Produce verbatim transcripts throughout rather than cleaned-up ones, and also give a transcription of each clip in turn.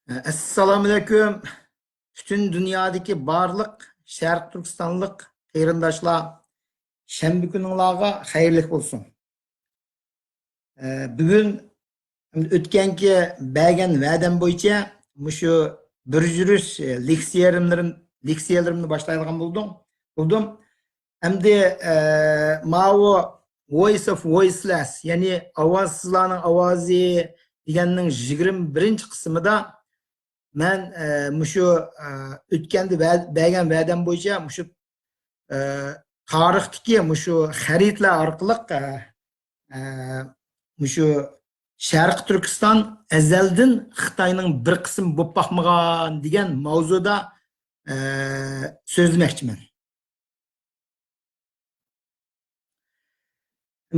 ئەسسالامۇئەلەيكۇم. پۈتۈن دۇنيادىكى بارلىق شەرقىي تۈركىستانلىق قېرىنداشلار، شەنبە كۈنۈڭلارغا خەيرلىك بولسۇن. ئە، بۈگۈن ئۆتكەنكى بەرگەن ۋەدەم بويىچە مۇشۇ بىر يۈرۈش، ئە، لېكسىيەلىرىم-، لېكسىيەلىرىمنى باشلايدىغان بولدۇم، بولدۇم. ئەمدى، ئە، ماۋۇ Voice of Voiceless، يەنى ئاۋازسىزلارنىڭ ئاۋازى دېگەننىڭ يىگىرمە بىرىنچى قىسمىدا مەن، ئە، مۇشۇ، ئە، ئۆتكەندە ۋە-، بەرگەن ۋەدەم بويىچە مۇشۇ، ئە، تارىختىكى مۇشۇ خەرىتىلەر ئارقىلىق، ئە، ئە، مۇشۇ شەرقىي تۈركىستان ئەزەلدىن خىتاينىڭ بىر قىسمى بولۇپ باقمىغان دېگەن ماۋزۇدا، ئە، سۆزلىمەكچىمەن.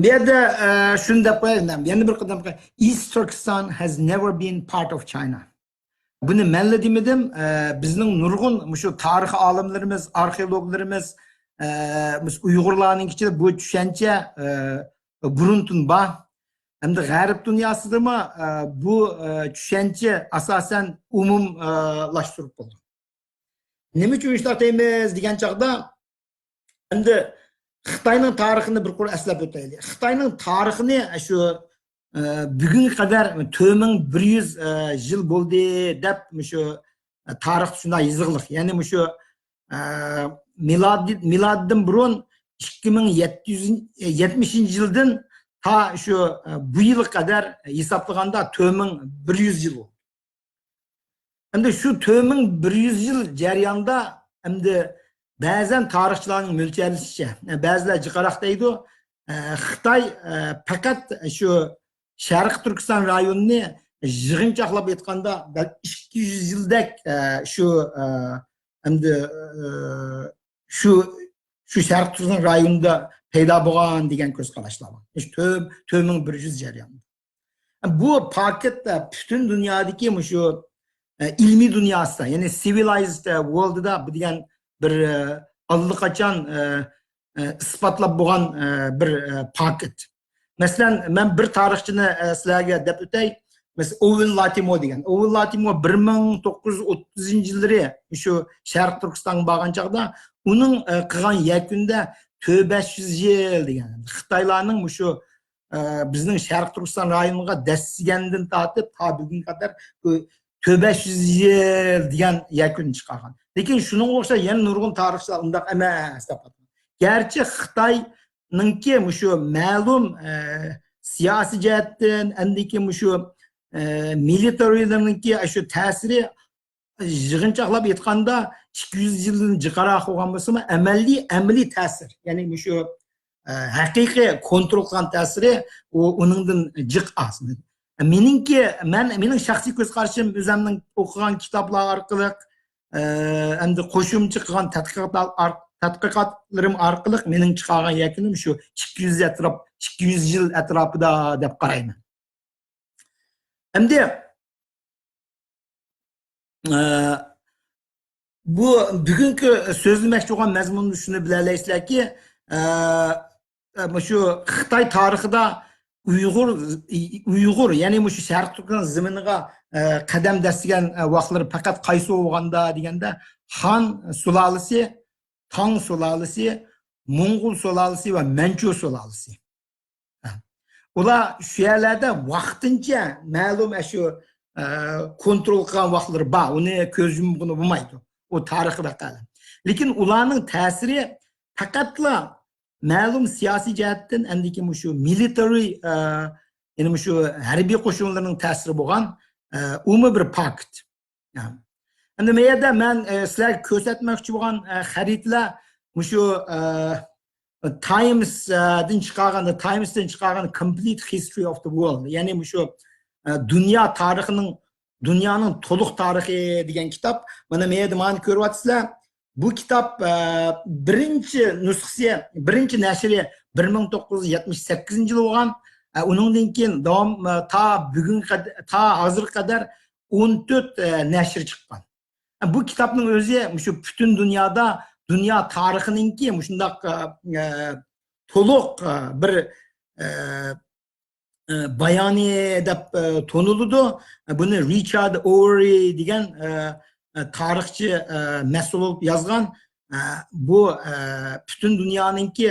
بۇ يەردە، ئە، شۇنى دەپ قوياي، يەنە بىر قېتىم، East Turkestan has never been part of China. بۇنى مەنلا دېمىدىم. ئە، بىزنىڭ نۇرغۇن مۇشۇ تارىخ ئالىملىرىمىز، ئارخېئولوگلىرىمىز، ئە، مۇشۇ ئۇيغۇرلارنىڭ ئىچىدە بۇ چۈشەنچە، ئە، بۇرۇندىن بار. ھەمدە غەرب دۇنياسىدىمۇ، ئە، بۇ، ئە، چۈشەنچە ئاساسەن ئومۇملاشتۇرۇپ بولدى. نېمە ئۈچۈن شۇنداق دەيمىز دېگەن چاغدا، ئەمدى خىتاينىڭ تارىخىنى بىر قۇر ئەسلەپ ئۆتەيلى. خىتاينىڭ تارىخىنى شۇ، ئە، بۈگۈنگە قەدەر تۆت مىڭ بىر يۈز، ئە، يىل بولدى دەپ مۇشۇ، ئە، تارىختا شۇنداق يېزىقلىق. يەنى مۇشۇ، ئە، مىلادى-، مىلادىدىن بۇرۇن ئىككى مىڭ يەتتە يۈز يەتمىشىنچى يىلدىن تا شۇ، ئە، بۇ يىلغا قەدەر ھېسابلىغاندا تۆت مىڭ بىر يۈز يىل بولدى. ئەمدى شۇ تۆت مىڭ بىر يۈز يىل جەريانىدا ئەمدى بەزەن تارىخچىلارنىڭ مۆلچەرلىشىچە، بەزىلەر جىقراق دەيدۇ، ئە، خىتاي، ئە، پەقەت شۇ شەرقىي تۈركىستان رايونىنى يىغىنچاقلاپ ئېيتقاندا بەلكى ئىككى يۈز يىلدەك، ئە، شۇ، ئە، ئەمدى، ئە، شۇ، شۇ شەرقىي تۈركىستان رايونىدا پەيدا بولغان دېگەن كۆز قاراشلار بار. شۇ تۆ-، تۆت مىڭ بىر يۈز جەريانىدا. بۇ پاكىت، ئە، پۈتۈن دۇنيادىكى مۇشۇ، ئە، ئىلمىي دۇنياسىدا، يەنى civilized، ئە، worldدا بۇ دېگەن بىر، ئە، ئاللىقاچان، ئە، ئە، ئىسپاتلاپ بولغان، ئە، بىر، ئە، پاكىت. مەسىلەن، مەن بىر تارىخچىنى، ئە، سىلەرگە دەپ ئۆتەي. مەسىلەن، ئوۋېن لاتىمو دېگەن. ئوۋېن لاتىمو بىر مىڭ توققۇز يۈز ئوتتۇزىنچى يىللىرى مۇشۇ شەرقىي تۈركىستانغا بارغان چاغدا ئۇنىڭ، ئە، قىلغان يەكۈندە تۆت بەش يۈز يىل دېگەن. خىتايلارنىڭ مۇشۇ ئە، بىزنىڭ شەرقىي تۈركىستان رايونىغا دەسسىگەندىن تارتىپ تا بۈگۈنگە قەدەر بۇ تۆت بەش يۈز يىل دېگەن يەكۈننى چىقارغان. لېكىن شۇنىڭغا ئوخشاش يەنە نۇرغۇن تارىخچىلار ئۇنداق ئەمەس دەپ ئاتىغان. گەرچە خىتاينىڭكى مۇشۇ مەلۇم، ئە، سىياسىي جەھەتتىن، ئەمدىكى مۇشۇ، ئە، مىلىتارىلىرىنىڭكى شۇ تەسىرى يىغىنچاقلاپ ئېيتقاندا، ئىككى يۈز يىلدىن جىقراق بولغان بولسىمۇ، ئەمەلىي، ئەمەلىي تەسىر، يەنى مۇشۇ، ئە، ھەقىقىي كونترول قىلغان تەسىرى ئۇ، ئۇنىڭدىن جىق ئاز. مېنىڭكى، مەن، مېنىڭ شەخسىي كۆز قارىشىم، ئۆزۈمنىڭ ئوقۇغان كىتابلار ئارقىلىق، ئە، ئەمدى قوشۇمچە قىلغان تەتقىقاتلار ئار-، تەتقىقاتلىرىم ئارقىلىق مېنىڭ چىقارغان يەكۈنۈم شۇ ئىككى يۈز ئەتراپ، ئىككى يۈز يىل ئەتراپىدا دەپ قارايمەن. ئەمدى، ئە، بۇ بۈگۈنكى سۆزلىمەكچى بولغان مەزمۇندا شۇنى بىلەلەيسىلەركى، ئە، ئە، مۇشۇ خىتاي تارىخىدا ئۇيغۇر، ئۇيغۇر، يەنى مۇشۇ شەرقىي تۈركىستان زېمىنىغا، ئە، قەدەم دەسسىگەن، ئە، ۋاقىتلىرى پەقەت قايسى بولغاندا دېگەندە، خان سۇلالىسى، تاڭ سۇلالىسى، موڭغۇل سۇلالىسى ۋە مەنچۇ سۇلالىسى. ئۇلار شۇ يەرلەردە ۋاقتىنچە مەلۇم ئاشۇ، ئە، كونترول قىلغان ۋاقىتلىرى بار. ئۇنى كۆز يۇمغىلى بولمايدۇ. ئۇ تارىخىي ۋەقەلەر. لېكىن ئۇلارنىڭ تەسىرى پەقەتلا مەلۇم سىياسىي جەھەتتىن، ئەمدىكى مۇشۇ مىلىتارىي، ئە، يەنى مۇشۇ ھەربىي قوشۇنلىرىنىڭ تەسىرى بولغان، ئە، ئۇمۇ بىر پاكىت. ئەمدى مەيەردە مەن، ئە، سىلەرگە كۆرسەتمەكچى بولغان، ئە، خەرىتىلەر مۇشۇ، ئە، تايمس، ئە، دىن چىقارغان، تايمستىن چىقارغان Complete History of the World، يەنى مۇشۇ، ئە، دۇنيا تارىخىنىڭ، دۇنيانىڭ تولۇق تارىخى دېگەن كىتاب. مانا مەيەردە مانى كۆرۈۋاتىسىلەر. بۇ كىتاب، ئە، بىرىنچى نۇسخىسى، بىرىنچى نەشرى بىر مىڭ توققۇز يۈز يەتمىش سەككىزىنچى يىل بولغان. ئە، ئۇنىڭدىن كېيىن داۋام، ئە، تا بۈگۈنگە قەد-، تا ھازىرغا قەدەر ئون تۆت، ئە، نەشر چىققان. ئە، بۇ كىتابنىڭ ئۆزى مۇشۇ پۈتۈن دۇنيادا دۇنيا تارىخىنىڭكى مۇشۇنداق، ئە، ئە، تولۇق، ئە، بىر، ئە، بايانى دەپ، ئە، تونۇلىدۇ. بۇنى رىچارد ئوۋېرى دېگەن، ئە، ئە، تارىخچى، ئە، مەسئۇل بولۇپ يازغان. ئە، بۇ، ئە، پۈتۈن دۇنيانىڭكى،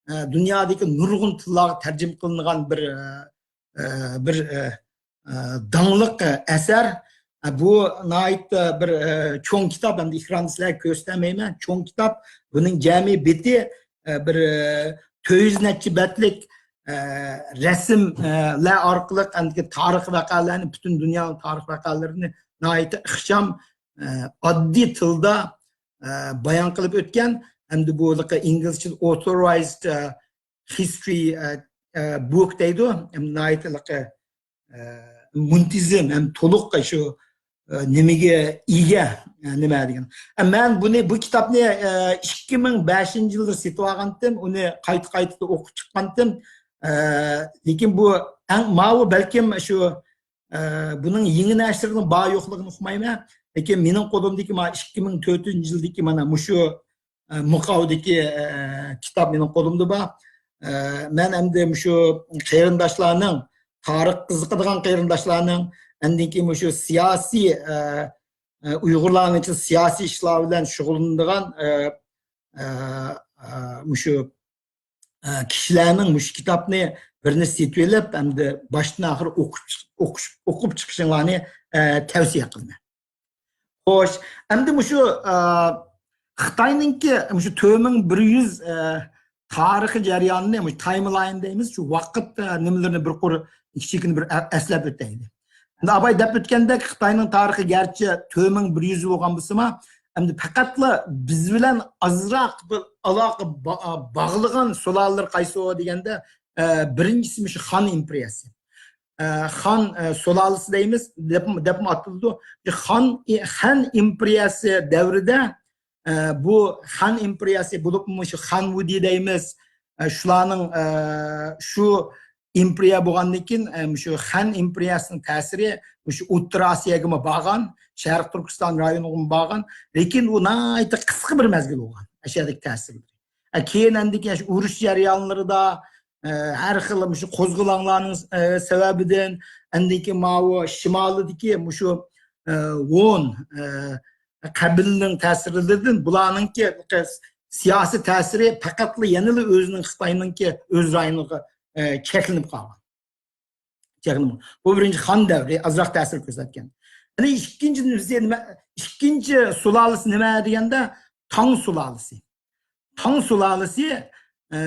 ئە، دۇنيادىكى نۇرغۇن تىللارغا تەرجىمە قىلىنغان بىر، ئە، ئە، بىر، ئە، ئە، داڭلىق، ئە، ئەسەر. ئە، بۇ ناھايىتى بىر، ئە، چوڭ كىتاب، ئەمدى ئېكراندا سىلەرگە كۆرسىتەلمەيمەن. چوڭ كىتاب، بۇنىڭ جەمئىي بېتى، ئە، بىر، ئە، تۆت يۈز نەچچە بەتلىك، ئە، رەسىملەر ئارقىلىق ئەمدىكى تارىخ ۋەقەلەرنى، پۈتۈن دۇنيانىڭ تارىخ ۋەقەلىرىنى ناھايىتى ئىخچام، ئە، ئاددىي تىلدا، ئە، بايان قىلىپ ئۆتكەن. ئەمدى بۇ ئىنگلىزچە ئوتورايزد، ئە، ھىستورى، ئە، ئە، بۇك دەيدۇ. ناھايىتى، ئە، مۇنتىزىم ھەم تولۇق شۇ، ئە، نېمىگە ئىگە، ئە، نېمە دېگەن. ئە، مەن بۇنى، بۇ كىتابنى، ئە، ئىككى مىڭ بەشىنچى يىلدا سېتىۋالغانتىم، ئۇنى قايتا-قايتا ئوقۇپ چىققانتىم. ئە، لېكىن بۇ ئەڭ، ماۋۇ بەلكىم شۇ، ئە، بۇنىڭ يېڭى نەشرىنىڭ بار يوقلۇقىنى ئۇقمايمەن. لېكىن مېنىڭ قولۇمدىكى مانا ئىككى مىڭ تۆتىنچى يىلدىكى مانا مۇشۇ ئە، مۇقاۋىدىكى، ئە، كىتاب مېنىڭ قولۇمدا بار. ئە، مەن ئەمدى مۇشۇ قېرىنداشلارنىڭ، تارىخقا قىزىقىدىغان قېرىنداشلارنىڭ، ئاندىن كېيىن مۇشۇ سىياسىي، ئە، ئە، ئۇيغۇرلارنىڭ ئىچىدە سىياسىي ئىشلار بىلەن شۇغۇللىنىدىغان، ئە، ئە، ئە، مۇشۇ، ئە، كىشىلەرنىڭ مۇشۇ كىتابنى بىرنى سېتىۋېلىپ، ئەمدى باشتىن ئاخىر ئوقۇپ چىق-، ئوقۇش-، ئوقۇپ چىقىشىڭلارنى، ئە، تەۋسىيە قىلىمەن. خوش، ئەمدى مۇشۇ، ئە، خىتاينىڭكى مۇشۇ تۆت مىڭ بىر يۈز، ئە، تارىخىي جەريانىنى، مۇشۇ تايملاين دەيمىز، شۇ ۋاقىت، ئە، نېمىلىرىنى بىر قۇر كىچىككىنە بىر ئە-، ئەسلەپ ئۆتەيلى. ئەمدى ئاباي دەپ ئۆتكەندەك، خىتاينىڭ تارىخى گەرچە تۆت مىڭ بىر يۈز بولغان بولسىمۇ، ئەمدى پەقەتلا بىز بىلەن ئازراق بىر ئالاقە با-، باغلىغان سۇلالىلەر قايسى دېگەندە، ئە، بىرىنچىسى مۇشۇ خان ئىمپېرىيەسى. ئە، خان، ئە، سۇلالىسى دەيمىز، دەپ، دەپمۇ ئاتىلىدۇ. خان، خەن ئىمپېرىيەسى دەۋرىدە، ئە، بۇ خان ئىمپېرىيەسى بولۇپمۇ مۇشۇ خان ۋۇدى دەيمىز. ئە، شۇلارنىڭ، ئە، شۇ ئىمپېرىيە بولغاندىن كېيىن، ئە، مۇشۇ خەن ئىمپېرىيەسىنىڭ تەسىرى مۇشۇ ئوتتۇرا ئاسىياگىمۇ بارغان، شەرقىي تۈركىستان رايونىغىمۇ بارغان. لېكىن ئۇ ناھايىتى قىسقا بىر مەزگىل بولغان، ئاشۇ يەردىكى تەسىرلىرى. ئە، كېيىن ئەمدىكى ئۇرۇش جەريانلىرىدا، ئە، ھەر خىل مۇشۇ قوزغىلاڭلارنىڭ، ئە، سەۋەبىدىن، ئەمدىكى ماۋۇ شىمالىدىكى مۇشۇ، ئە، ھون، ئە، قەبىلىنىڭ تەسىرلىرىدىن بۇلارنىڭكى سىياسىي تەسىرى پەقەتلا يەنىلا ئۆزىنىڭ خىتاينىڭكى ئۆز رايونىغا، ئە، چەكلىنىپ قالغان. چەكلىنىپ. بۇ بىرىنچى خان دەۋرى ئازراق تەسىر كۆرسەتكەن. يەنە ئىككىنچى نېمە، ئىككىنچى سۇلالىسى نېمە دېگەندە، تاڭ سۇلالىسى. تاڭ سۇلالىسى، ئە،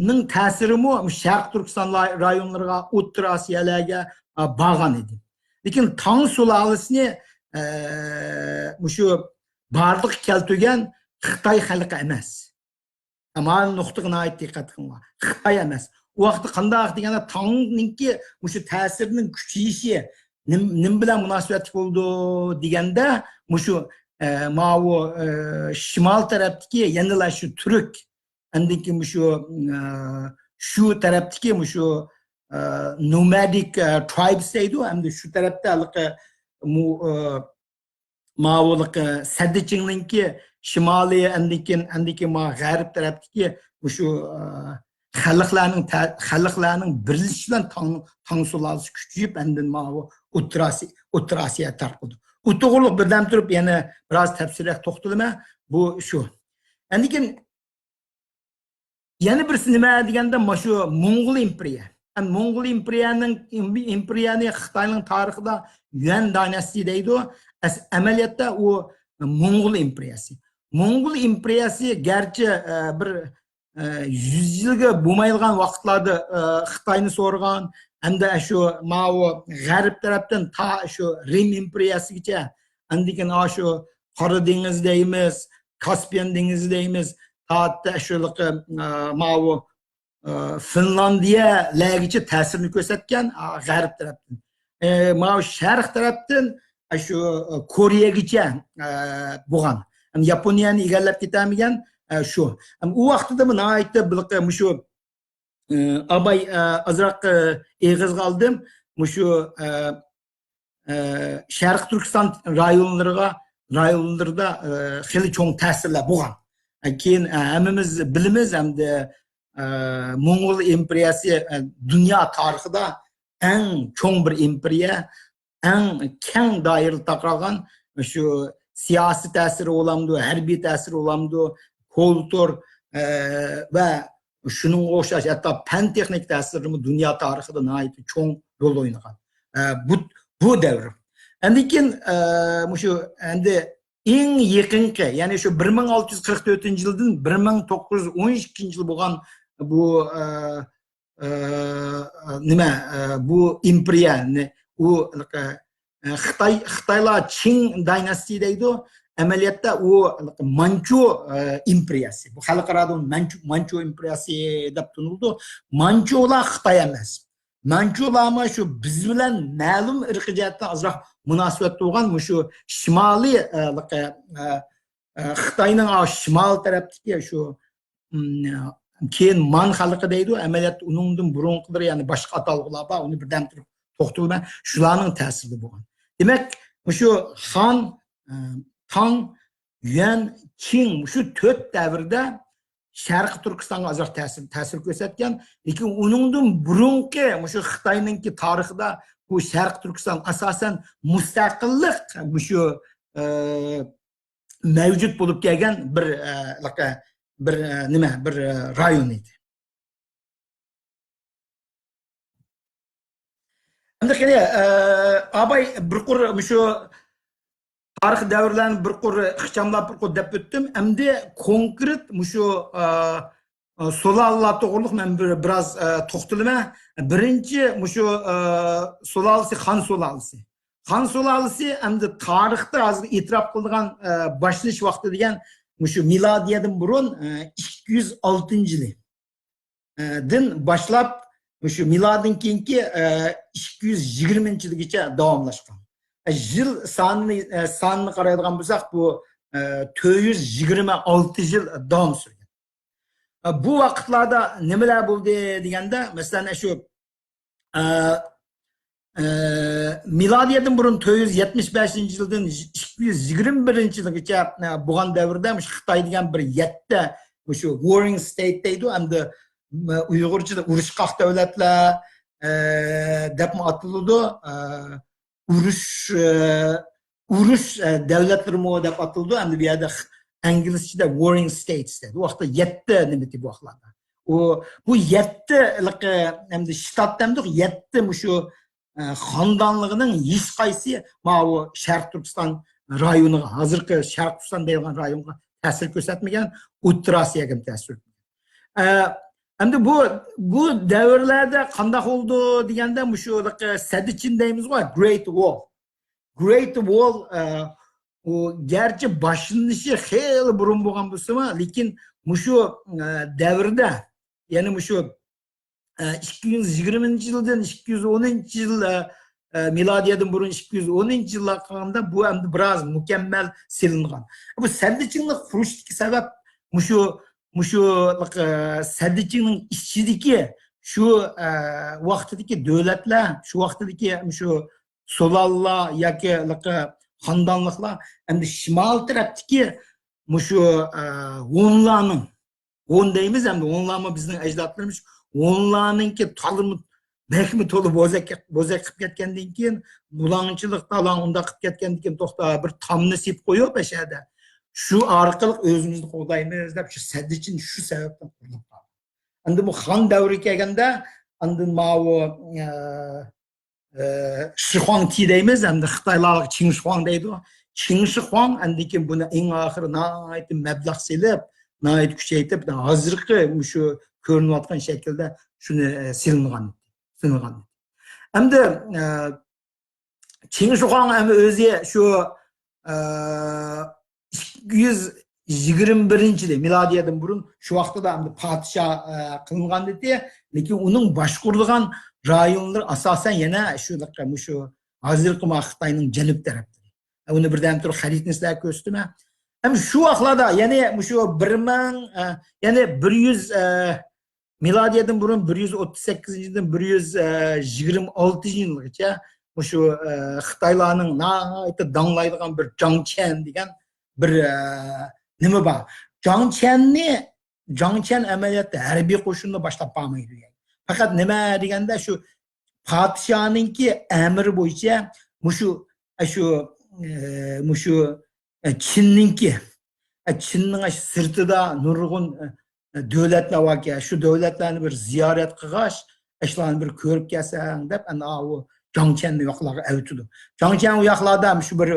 نىڭ تەسىرىمۇ شەرقىي تۈركىستان لا-، رايونلىرىغا، ئوتتۇرا ئاسىيالارغا، ئە، بارغان ئىدى. لېكىن تاڭ سۇلالىسىنى، ئە، مۇشۇ بارلىققا كەلتۈرگەن خىتاي خەلقى ئەمەس. مانا نۇقتىغا ناھايىتى دىققەت قىلىڭلار. خىتاي ئەمەس. ئۇ ۋاقىتتا قانداق دېگەندە، تاڭنىڭكى مۇشۇ تەسىرىنىڭ كۈچىيىشى نېم-، نېمە بىلەن مۇناسىۋەتلىك بولىدۇ دېگەندە، مۇشۇ، ئە، ماۋۇ، ئە، شىمال تەرەپتىكى يەنىلا شۇ تۈرك، ئاندىن كېيىن مۇشۇ، ئە، شۇ تەرەپتىكى مۇشۇ، ئە، نومادىك، ئە، ترايبس دەيدۇ، ئەمدى شۇ تەرەپتە ھېلىقى مۇ-، ئە، ماۋۇلۇق، ئە، سەددىچىڭنىڭكى شىمالىي، ئەندىكىن، ئەندىكىن ما غەرب تەرەپتىكى مۇشۇ، ئە، خەلقلەرنىڭ تە-، خەلقلەرنىڭ بىرلىشىشى بىلەن تاڭ، تاڭ سۇلالىسى كۈچىيىپ، ئەندىن ماۋۇ ئوتتۇرا ئاسىي-، ئوتتۇرا ئاسىيا تارقىلدى. ئۇ توغرۇلۇق بىردەم تۇرۇپ يەنە بىراز تەپسىلىيرەك توختىلىمەن. بۇ شۇ. ئەندىكىن يەنە بىرسى نېمە دېگەندە، مانا شۇ موڭغۇل ئىمپېرىيە. ھەم موڭغۇل ئىمپېرىيەنىڭ، ئىمپېرىيەنى خىتاينىڭ تارىخىدا يۈەن دايناستىيە دەيدۇ. ئەس-، ئەمەلىيەتتە ئۇ موڭغۇل ئىمپېرىيەسى. موڭغۇل ئىمپېرىيەسى گەرچە، ئە، بىر، ئە، يۈز يىلغا بولمايدىغان ۋاقىتلاردا، ئە، خىتاينى سورىغان، ھەمدە شۇ ماۋۇ غەرب تەرەپتىن تا شۇ رىم ئىمپېرىيەسىگىچە، ئاندىن كېيىن شۇ قارا دېڭىز دەيمىز، كاسپىيان دېڭىزى دەيمىز، تا شۇ، ئە، ماۋۇ ئە، فىنلاندىيەلەرگىچە تەسىرىنى كۆرسەتكەن، ئا، غەرب تەرەپتىن. ئە، ماۋۇ شەرق تەرەپتىن، ئە، شۇ، ئە، كورېيەگىچە، ئە، بولغان. ياپونىيەنى ئىگىلەپ كېتەلمىگەن، ئە، شۇ. ئۇ ۋاقتىدا ناھايىتى بىلقى مۇشۇ، ئە، ئاباي، ئە، ئازراق، ئە، ئېغىزغا ئالدىم. مۇشۇ، ئە، ئە، شەرقىي تۈركىستان رايونلىرىغا، رايونلىرىدا، ئە، خېلى چوڭ تەسىرلەر بولغان. ئە، كېيىن، ئە، ھەممىمىز بىلىمىز، ئەمدى، ئە، موڭغۇل ئىمپېرىيەسى، ئە، دۇنيا تارىخىدا ئەڭ چوڭ بىر ئىمپېرىيە، ئەڭ كەڭ دائىرىدە تارقالغان، شۇ سىياسىي تەسىرى بولامدۇ، ھەربىي تەسىرى بولامدۇ، كولتۇر، ئە، ۋە شۇنىڭغا ئوخشاش ھەتتا پەن تېخنىكا تەسىرىمۇ دۇنيا تارىخىدا ناھايىتى چوڭ رول ئوينىغان. ئە، بۇ، بۇ دەۋر. ئاندىن كېيىن، ئە، مۇشۇ ئەمدى ئەڭ يېقىنقى، يەنى شۇ بىر مىڭ ئالتە يۈز قىرىق تۆتىنچى يىلدىن بىر مىڭ توققۇز يۈز ئون ئىككىنچى يىل بولغان بۇ، ئە، ئە، نېمە، ئە، بۇ ئىمپېرىيەنى، ئۇ، ئە، خىتاي، خىتايلار چىڭ دايناستىيە دەيدۇ. ئەمەلىيەتتە ئۇ مانچۇ، ئە، ئىمپېرىيەسى. بۇ خەلقئارادا مانچۇ، مانچۇ ئىمپېرىيەسى دەپ تونۇلىدۇ. مانچۇلار خىتاي ئەمەس. مانچۇلارمۇ شۇ بىز بىلەن مەلۇم ئىرقىي جەھەتتىن ئازراق مۇناسىۋەتتە بولغان مۇشۇ شىمالىي، ئە، ئە، ئە، خىتاينىڭ شىمال تەرەپتىكى شۇ، م، كېيىن مان خەلقى دەيدۇ، ئەمەلىيەتتە ئۇنىڭدىن بۇرۇنقىلىرى، يەنى باشقا ئاتالغۇلار بار، ئۇنى بىردەم تۇرۇپ توختىلىمەن، شۇلارنىڭ تەسىرىدە بولغان. دېمەك، مۇشۇ خان، ئە، تاڭ، يۈەن، چىڭ، مۇشۇ تۆت دەۋردە شەرقىي تۈركىستانغا ئازراق تەسىر، تەسىر كۆرسەتكەن. لېكىن ئۇنىڭدىن بۇرۇنقى مۇشۇ خىتاينىڭكى تارىخىدا بۇ شەرقىي تۈركىستان ئاساسەن مۇستەقىللىق مۇشۇ، ئە، مەۋجۇت بولۇپ كەلگەن بىر، ئە، بىر، ئە، نېمە، بىر، ئە، رايون ئىدى. ئەمدى قېنى، ئە، ئاباي بىر قۇر مۇشۇ تارىخ دەۋرلەرنى بىر قۇر ئىخچاملاپ، بىر قۇر دەپ ئۆتتۈم. ئەمدى كونكرېت مۇشۇ، ئە، ئە، سۇلالىلار توغرۇلۇق مەن بىر، بىراز، ئە، توختىلىمەن. بىرىنچى مۇشۇ، ئە، سۇلالىسى خان سۇلالىسى. خان سۇلالىسى ئەمدى تارىختا ھازىر ئېتىراپ قىلىدىغان، ئە، باشلىنىش ۋاقتى دېگەن مۇشۇ مىلادىيەدىن بۇرۇن، ئە، ئىككى يۈز ئالتىنچى يىلى. ئە، دىن باشلاپ، مۇشۇ مىلادىدىن كېيىنكى، ئە، ئىككى يۈز يىگىرمىنچى يىلغىچە داۋاملاشقان. ئە، يىل سانىنى، ئە، سانىنى قارايدىغان بولساق، بۇ، ئە، تۆت يۈز يىگىرمە ئالتە يىل داۋام سۈرگەن. ئە، بۇ ۋاقىتلاردا نېمىلەر بولدى دېگەندە، مەسىلەن، شۇ، ئە، ئە، مىلادىيەدىن بۇرۇن تۆت يۈز يەتمىش بەشىنچى يىلدىن ئىككى يۈز يىگىرمە بىرىنچى يىلغىچە، ئە، بولغان دەۋردە مۇشۇ خىتاي دېگەن بىر يەتتە، مۇشۇ ۋاررىنگ ستېيت دەيدۇ، ئەمدى، ئە، ئۇيغۇرچىدا ئۇرۇشقاق دۆلەتلەر، ئە، دەپمۇ ئاتىلىدۇ. ئە، ئۇرۇش، ئە، ئۇرۇش، ئە، دۆلەتلىرىمۇ دەپ ئاتىلىدۇ. ئەمدى بۇ يەردە خ-، ئىنگلىزچىدە ۋاررىنگ ستېيتس دەيدۇ. ئۇ ۋاقىتتا يەتتە نېمىتى بۇ ۋاقىتلاردا. ئۇ، بۇ يەتتە ھېلىقى، ئەمدى شتات دەمدۇق، يەتتە مۇشۇ، ئە، خاندانلىقىنىڭ ھېچقايسى ماۋۇ شەرقىي تۈركىستان رايونىغا، ھازىرقى شەرقىي تۈركىستان دەيدىغان رايونغا تەسىر كۆرسەتمىگەن، ئوتتۇرا ئاسىياگىمۇ تەسىر كۆرسەتمىگەن. ئە، ئەمدى بۇ، بۇ دەۋرلەردە قانداق بولدى دېگەندە، مۇشۇ ھېلىقى سەددىچىن دەيمىزغۇ، گرېيت ۋول. گرېيت ۋول، ئە، ئۇ گەرچە باشلىنىشى خېلى بۇرۇن بولغان بولسىمۇ، لېكىن مۇشۇ، ئە، دەۋردە، يەنى مۇشۇ، ئە، ئىككى يۈز يىگىرمىنچى يىلدىن ئىككى يۈز ئونىنچى يىل، ئە، ئە، مىلادىيەدىن بۇرۇن ئىككى يۈز ئونىنچى يىللارغا قارىغاندا بۇ ئەمدى بىراز مۇكەممەل سېلىنغان. بۇ سەددىچىننى قۇرۇشتىكى سەۋەب مۇشۇ، مۇشۇ، ئە، سەددىچىننىڭ ئىچىدىكى شۇ، ئە، ۋاقتىدىكى دۆلەتلەر، شۇ ۋاقتىدىكى مۇشۇ سۇلالىلار ياكى ھېلىقى خاندانلىقلار ئەمدى شىمال تەرەپتىكى مۇشۇ، ئە، ھونلارنىڭ، ھون دەيمىز ئەمدى، ھونلارمۇ بىزنىڭ ئەجدادلىرىمىز، ھونلارنىڭكى تالىمۇ بەكمۇ تولا بوزەك، بوزەك قىلىپ كەتكەندىن كېيىن، بۇلاڭچىلىق تالاڭ ئۇنداق قىلىپ كەتكەندىن كېيىن، توختا، بىر تامنى سېلىپ قويۇپ ئەشەدە، شۇ ئارقىلىق ئۆزىمىزنى قوغدايمىز دەپ، شۇ سەددىچىن شۇ سەۋەبتىن قۇرۇلۇپ قالغان. ئەمدى بۇ خان دەۋرىگە كەلگەندە، ئاندىن ماۋۇ، ئە، ئە، شىخۇاڭ تى دەيمىز، ئەمدى خىتايلارغا چىڭ شىخۇاڭ دەيدۇ. چىڭ شىخۇاڭ ئاندىن كېيىن بۇنى ئەڭ ئاخىرى ناھايىتى مەبلەغ سېلىپ، ناھايىتى كۈچەيتىپ، ھازىرقى مۇشۇ كۆرۈنۈۋاتقان شەكىلدە شۇنى، ئە، سېلىنغان، سېلىنغان. ئەمدى، ئە، چىڭ شىخۇاڭ ئەمدى ئۆزى شۇ، ئە، ئىككى يۈز يىگىرمە بىرىنچى يىلى، مىلادىيەدىن بۇرۇن، شۇ ۋاقتىدا ئەمدى پادىشاھ، ئە، قىلىنغان ئىدى. لېكىن ئۇنىڭ باشقۇرىدىغان رايونلىرى ئاساسەن يەنە شۇ، مۇشۇ ھازىرقى ما خىتاينىڭ جەنۇب تەرەپلىرى. ئۇنى بىردەم تۇرۇپ خەرىتىنى سىلەرگە كۆرسىتىمەن. ھەم شۇ ۋاقىتلاردا، يەنى مۇشۇ بىر مىڭ، ئە، يەنى بىر يۈز، ئە، مىلادىيەدىن بۇرۇن بىر يۈز ئوتتۇز سەككىزىنچى يىلدىن بىر يۈز يىگىرمە ئالتىنچى يىلغىچە مۇشۇ، ئە، خىتايلارنىڭ ناھايىتى داڭلايدىغان بىر جاڭ چيەن دېگەن بىر، ئە، نېمە بار. جاڭ چيەننى جاڭ چيەن ئەمەلىيەتتە ھەربىي قوشۇننى باشلاپ بارمايدۇ. پەقەت نېمە دېگەندە، شۇ پادىشاھنىڭكى ئەمرى بويىچە مۇشۇ، شۇ، ئە، مۇشۇ، ئە، چىننىڭكى، ئە، چىننىڭ ئاشۇ سىرتىدا نۇرغۇن، ئە، دۆلەتلەر باركەن، شۇ دۆلەتلەرنى بىر زىيارەت قىلغاچ، ئاشۇلارنى بىر كۆرۈپ كەلسەڭ دەپ، ئەنە ئاۋۇ جاڭ چيەننى ياقلارغا ئەۋېتىدۇ. جاڭ چيەن ئۇ ياقلاردا شۇ بىر،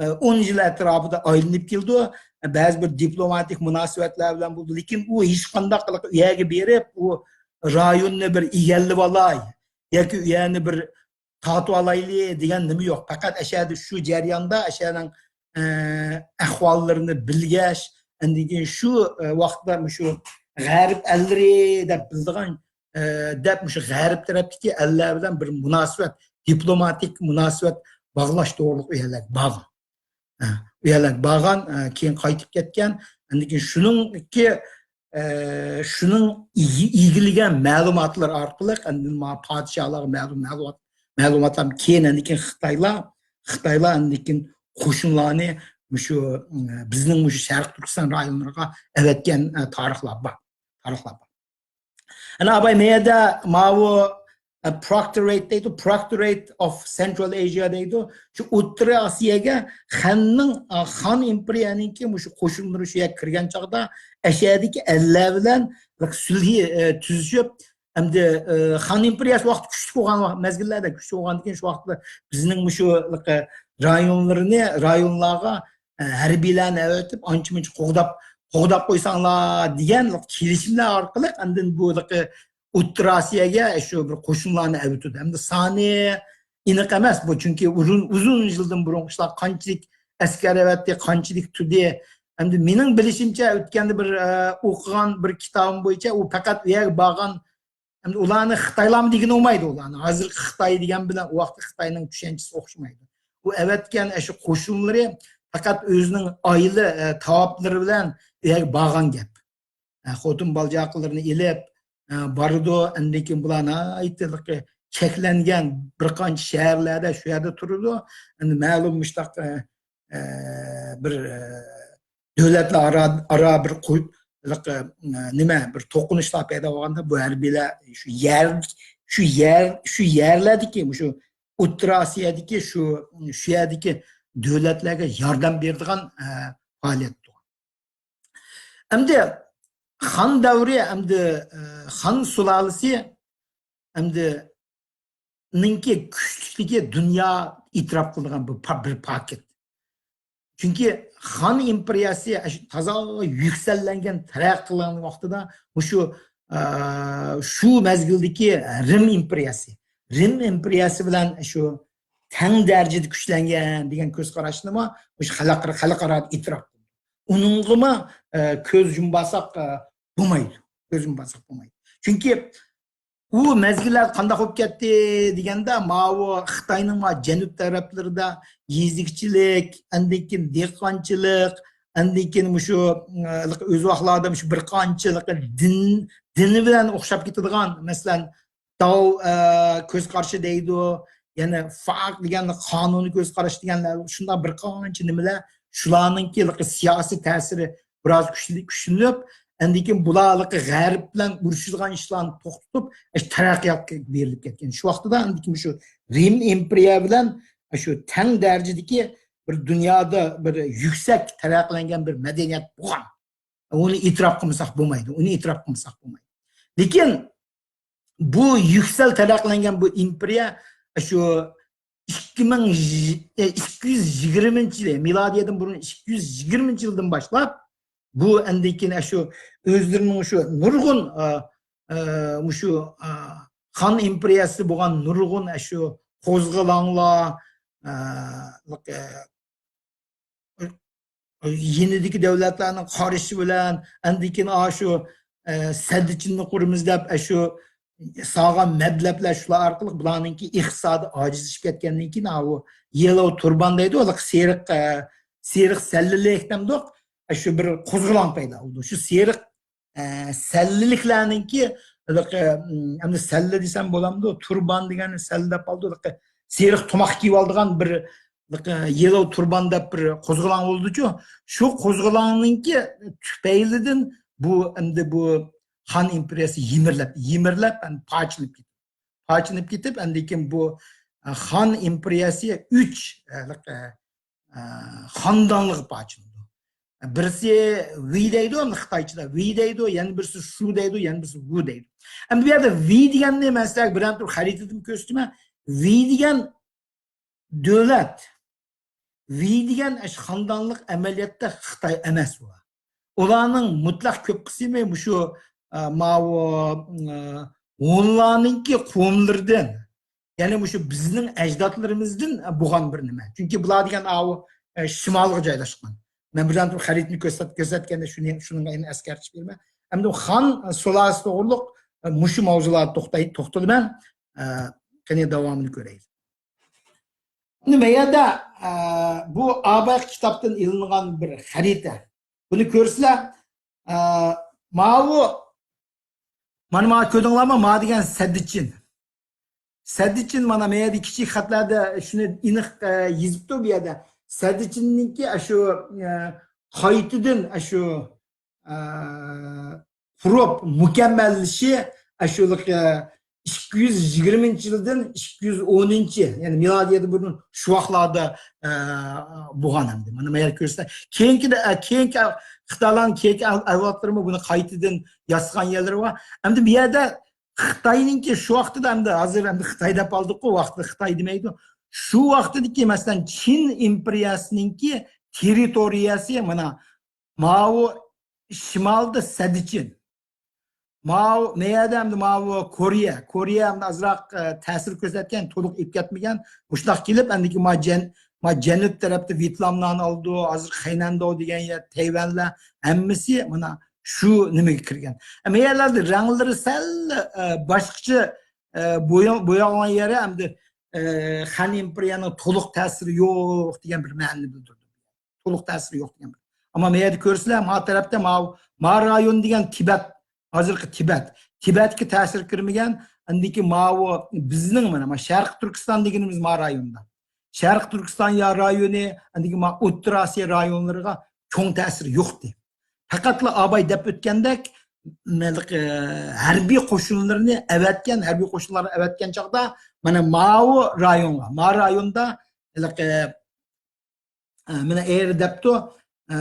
ئە، ئون يىل ئەتراپىدا ئايلىنىپ كېلىدۇ. بەزى بىر دىپلوماتىك مۇناسىۋەتلەر بىلەن بولىدۇ. لېكىن ئۇ ھېچقانداق ئۇ يەرگە بېرىپ، ئۇ رايوننى بىر ئىگىلىۋالاي ياكى ئۇ يەرنى بىر تارتىۋالايلى دېگەن نېمە يوق. پەقەت ئەشەدە شۇ جەرياندا ئەشەنىڭ، ئە، ئەھۋاللىرىنى بىلگەچ، ئاندىن كېيىن شۇ، ئە، ۋاقىتتا مۇشۇ غەرب ئەللىرى دەپ بىلىدىغان، ئە، دەپ مۇشۇ غەرب تەرەپتىكى ئەللەر بىلەن بىر مۇناسىۋەت، دىپلوماتىك مۇناسىۋەت باغلاش توغرۇلۇق ئۇ يەرلەرگە بارغان. ئە، ئۇ يەرلەرگە بارغان، ئە، كېيىن قايتىپ كەتكەن. ئاندىن كېيىن شۇنىڭكى، ئە، شۇنىڭ ئىگە-، ئىگىلىگەن مەلۇماتلار ئارقىلىق ئاندىن ماڭا پادىشاھلارغا مەلۇم مەلۇمات، مەلۇماتلار كېيىن ئاندىن كېيىن خىتايلار، خىتايلار ئاندىن كېيىن قوشۇنلارنى مۇشۇ، ئە، بىزنىڭ مۇشۇ شەرقىي تۈركىستان رايونلىرىغا ئەۋەتكەن، ئە، تارىخلار بار. تارىخلار بار. ئەنە ئاباي مەيەدە ماۋۇ، ئە، پروكتورات دەيدۇ، پروكتورات ئوف سېنترال ئېزىيا دەيدۇ. شۇ ئوتتۇرا ئاسىياگە خەننىڭ، ئە، خان ئىمپېرىيەنىڭكى مۇشۇ قوشۇنلىرى شۇ يەرگە كىرگەن چاغدا ئەشەدىكى ئەللەر بىلەن بىر سۈلھى، ئە، تۈزۈشۈپ، ئەمدى، ئە، خان ئىمپېرىيەسى ۋاقتى كۈچلۈك بولغان ۋاق-، مەزگىللەردە كۈچلۈك بولغاندىكىن شۇ ۋاقىتتا بىزنىڭ مۇشۇ، ئە، رايونلىرىنى، رايونلارغا، ئە، ھەربىيلەرنى ئەۋەتىپ، ئانچە-مۇنچە قوغداپ، قوغداپ قويساڭلار دېگەن كېلىشىملەر ئارقىلىق ئاندىن بۇ ئوتتۇرا ئاسىياگە شۇ بىر قوشۇنلارنى ئەۋېتىدۇ. ئەمدى سانى ئېنىق ئەمەس بۇ، چۈنكى ئۇزۇن، ئۇزۇن يىلدىن بۇرۇن ئۇلار قانچىلىك ئەسكەر ئەۋەتتى، قانچىلىك تۇردى. ئەمدى مېنىڭ بىلىشىمچە، ئۆتكەندە بىر، ئە، ئوقۇغان بىر كىتابىم بويىچە، ئۇ پەقەت ئۇ يەرگە بارغان، ئەمدى ئۇلارنى خىتايلارمۇ دېگىلى بولمايدۇ ئۇلارنى. ھازىرقى خىتاي دېگەن بىلەن ئۇ ۋاقىتتا خىتاينىڭ چۈشەنچىسى ئوخشىمايدۇ. ئۇ ئەۋەتكەن ئاشۇ قوشۇنلىرى پەقەت ئۆزىنىڭ ئائىلە، ئە، تاۋابلىرى بىلەن ئۇ يەرگە بارغان گەپ. ئە، خوتۇن بالا-چاقىلىرىنى ئېلىپ، ئە، بارىدۇ. ئاندىن كېيىن بۇلار ناھايىتى چەكلەنگەن بىر قانچە شەھەرلەردە، شۇ يەردە تۇرىدۇ. ئەمدى مەلۇم مۇشتاق، ئە، ئە، بىر، ئە، دۆلەتلەر ئارا، ئارا بىر قوي-، ئە، نېمە، بىر توقۇنۇشلار پەيدا بولغاندا بۇ ھەربىيلەر شۇ يەر، شۇ يەر، شۇ يەرلەردىكى، مۇشۇ ئوتتۇرا ئاسىيادىكى شۇ، شۇ يەردىكى دۆلەتلەرگە ياردەم بېرىدىغان، ئە، پائالىيەت. ئەمدى خان دەۋرى، ئەمدى، ئە، خان سۇلالىسى، ئەمدى نىڭكى كۈچلۈكلۈكى دۇنيا ئېتىراپ قىلىدىغان بىر پا-، بىر پاكىت. چۈنكى خان ئىمپېرىيەسى ئاشۇ تازا يۈكسەللەنگەن، تەرەققىي قىلغان ۋاقتىدا مۇشۇ، ئە، شۇ مەزگىلدىكى رىم ئىمپېرىيەسى، رىم ئىمپېرىيەسى بىلەن شۇ تەڭ دەرىجىدە كۈچلەنگەن دېگەن كۆز قاراشنىمۇ مۇشۇ خەلقئارا، خەلقئارا ئېتىراپ قىلدى. ئۇنىڭغىمۇ، ئە، كۆز يۇمباساق، ئە، بولمايدۇ. كۆز يۇمباساق بولمايدۇ. چۈنكى ئۇ مەزگىللەر قانداق بولۇپ كەتتى دېگەندە، ماۋۇ خىتاينىڭ ما جەنۇب تەرەپلىرىدە يېزىچىلىك، ئاندىن كېيىن دېھقانچىلىق، ئاندىن كېيىن مۇشۇ، ئە، ئۆز ۋاقىتلاردا مۇشۇ بىر قانچىلىق دىن، دىنى بىلەن ئوخشاپ كېتىدىغان، مەسىلەن، داۋ، ئە، كۆز قارىشى دەيدۇ، يەنە فاق دېگەن قانۇنىي كۆز قاراش دېگەنلەر، شۇنداق بىر قانچە نېمىلەر، شۇلارنىڭكى سىياسىي تەسىرى بىراز كۈچلى-، كۈچلىنىپ، ئاندىن كېيىن بۇلار غەرب بىلەن ئۇرۇشىدىغان ئىشلارنى توختىتىپ، ئاشۇ تەرەققىياتقا بېرىلىپ كەتكەن. شۇ ۋاقتىدا ئاندىن كېيىن شۇ رىم ئىمپېرىيە بىلەن شۇ تەڭ دەرىجىدىكى بىر دۇنيادا بىر يۈكسەك تەرەققىيلەنگەن بىر مەدەنىيەت بولغان. ئۇنى ئېتىراپ قىلمىساق بولمايدۇ، ئۇنى ئېتىراپ قىلمىساق بولمايدۇ. لېكىن بۇ يۈكسەل تەرەققىيلەنگەن بۇ ئىمپېرىيە شۇ ئىككى مىڭ، ئىككى يۈز يىگىرمىنچى يىلى، مىلادىيەدىن بۇرۇن ئىككى يۈز يىگىرمىنچى يىلدىن باشلاپ، بۇ ئاندىن كېيىن شۇ ئۆزلىرىنىڭ شۇ نۇرغۇن، ئە، ئە، مۇشۇ، ئە، خان ئىمپېرىيەسى بولغان نۇرغۇن شۇ قوزغىلاڭلار، ئە، يېنىدىكى دۆلەتلەرنىڭ قارىشى بىلەن، ئاندىن كېيىن ئاشۇ، ئە، سەددىچىننى قۇرىمىز دەپ، ئاشۇ سالغان مەبلەغلەر شۇلار ئارقىلىق بۇلارنىڭكى ئىقتىسادى ئاجىزلىشىپ كەتكەندىن كېيىن، ئاۋۇ يېلو تۇربان دەيدۇ، ھېلىقى سېرىق، ئە، سېرىق سەللىلىك دەمدۇق، ئاشۇ بىر قوزغىلاڭ پەيدا بولىدۇ. شۇ سېرىق ئە، سەللىلىكلەرنىڭكى، ھېلىقى، ئەمدى سەللە دېسەم بولامدۇ؟ تۇربان دېگەن سەللە دەپ قالدى. ھېلىقى سېرىق تۇماق كىيىۋالىدىغان بىر، ھېلىقى يېلو تۇربان دەپ بىر قوزغىلاڭ بولىدۇچۇ. شۇ قوزغىلاڭنىڭكى تۈپەيلىدىن بۇ ئەمدى بۇ خان ئىمپېرىيەسى يىمىرلاپ، يىمىرلاپ، ئەمدى پارچىلىنىپ كېتىدۇ. پارچىلىنىپ كېتىپ، ئاندىن كېيىن بۇ، ئە، خان ئىمپېرىيەسى ئۈچ، ئە، ئە، خاندانلىققا پارچىلىنىدۇ. بىرسى ۋېي دەيدۇ، خىتايچىدا ۋېي دەيدۇ، يەنە بىرسى شۇ دەيدۇ، يەنە بىرسى ۋۇ دەيدۇ. ئەمدى بۇ يەردە ۋېي دېگەننى مەن سىلەرگە بىرەر تۈر خەرىتىدىمۇ كۆرسىتىمەن. ۋېي دېگەن دۆلەت، ۋېي دېگەن ئاشۇ خاندانلىق ئەمەلىيەتتە خىتاي ئەمەس ئۇ. ئۇلارنىڭ مۇتلەق كۆپ قىسمى مۇشۇ، ئە، ماۋۇ، ئە، ھونلارنىڭكى قوۋملىرىدىن، يەنى مۇشۇ بىزنىڭ ئەجدادلىرىمىزدىن بولغان بىر نېمە. چۈنكى بۇلار دېگەن ئاۋۇ، ئە، شىمالغا جايلاشقان. مەن بىردەم تۇرۇپ خەرىتىنى كۆرسەت-، كۆرسەتكەندە شۇنى، شۇنىڭغا يەنە ئەسكەرتىش بېرىمەن. ئەمدى خان سۇلالىسى توغرۇلۇق، ئە، مۇشۇ ماۋزۇلاردا توختاي-، توختىلىمەن. ئە، قېنى داۋامىنى كۆرەيلى. ئەمدى مەيەردە، ئە، بۇ ئاباق كىتابتىن ئېلىنغان بىر خەرىتە. بۇنى كۆرسىلەر، ئە، ماۋۇ، مانا، مانا كۆردۈڭلارمۇ؟ ما دېگەن سەددىچىن. سەددىچىن، مانا، مەيەردە كىچىك خەتلەردە شۇنى ئېنىق، ئە، يېزىپتۇ بۇ يەردە. سەددىچىننىڭكى ئاشۇ، ئە، قايتىدىن ئاشۇ، ئە، قۇرۇپ مۇكەممەللىشى ئاشۇ، ئە، ئىككى يۈز يىگىرمىنچى يىلدىن ئىككى يۈز ئونىنچى، يەنى مىلادىيەدىن بۇرۇن شۇ ۋاقىتلاردا، ئە، بولغان ئەمدى. مانا مەيەر كۆرسە، كېيىنكىدە، ئە، كېيىنكى خىتايلارنىڭ كېيىنكى ئەل-، ئەۋلادلىرىمۇ بۇنى قايتىدىن ياسىغان يەرلىرى بار. ئەمدى بۇ يەردە خىتاينىڭكى شۇ ۋاقتىدا، ئەمدى ھازىر ئەمدى خىتاي دەپ ئالدۇققۇ، ۋاقتىدا خىتاي دېمەيدۇ. شۇ ۋاقتىدىكى، مەسىلەن، چىن ئىمپېرىيەسىنىڭكى تېررىتورىيەسى مانا ماۋۇ شىمالدا سەددىچىن. ماۋۇ، مەيەردە ئەمدى ماۋۇ كورېيە. كورېيە ئەمدى ئازراق، ئە، تەسىر كۆرسەتكەن، تولۇق ئېلىپ كەتمىگەن. مۇشۇنداق كېلىپ، ئەمدىكى ما جەن-، ما جەنۇب تەرەپتە ۋيېتناملارنى ئالىدۇ، ھازىر خەينەنداۋ دېگەن يەر، تەيۋەنلەر، ھەممىسى مانا شۇ نېمىگە كىرگەن. ئە، مەيەرلەردە رەڭلىرى سەل، ئە، باشقىچە، ئە، بويا-، بويالغان يەرى ئەمدى، ئە، خەن ئىمپېرىيەنىڭ تولۇق تەسىرى يوق دېگەن بىر مەنىنى بىلدۈرىدۇ. تولۇق تەسىرى يوق دېگەن. ئەمما مەيەردە كۆرسىلەر، ما تەرەپتە ما، ما رايون دېگەن تىبەت، ھازىرقى تىبەت. تىبەتكە تەسىر كىرمىگەن، ئاندىكى ماۋۇ بىزنىڭ مانا، ما شەرقىي تۈركىستان دېگىنىمىز ما رايوندا. شەرقىي تۈركىستان يا رايونى، ئاندىكى ما ئوتتۇرا ئاسىيا رايونلىرىغا چوڭ تەسىر يوقتى. پەقەتلا ئاباي دەپ ئۆتكەندەك، مەلىك، ئە، ھەربىي قوشۇنلىرىنى ئەۋەتكەن، ھەربىي قوشۇنلارنى ئەۋەتكەن چاغدا مانا ماۋۇ رايونغا، ما رايوندا، مەلىك، ئە، ئە، مانا ئېرى دەپتۇ، ئە،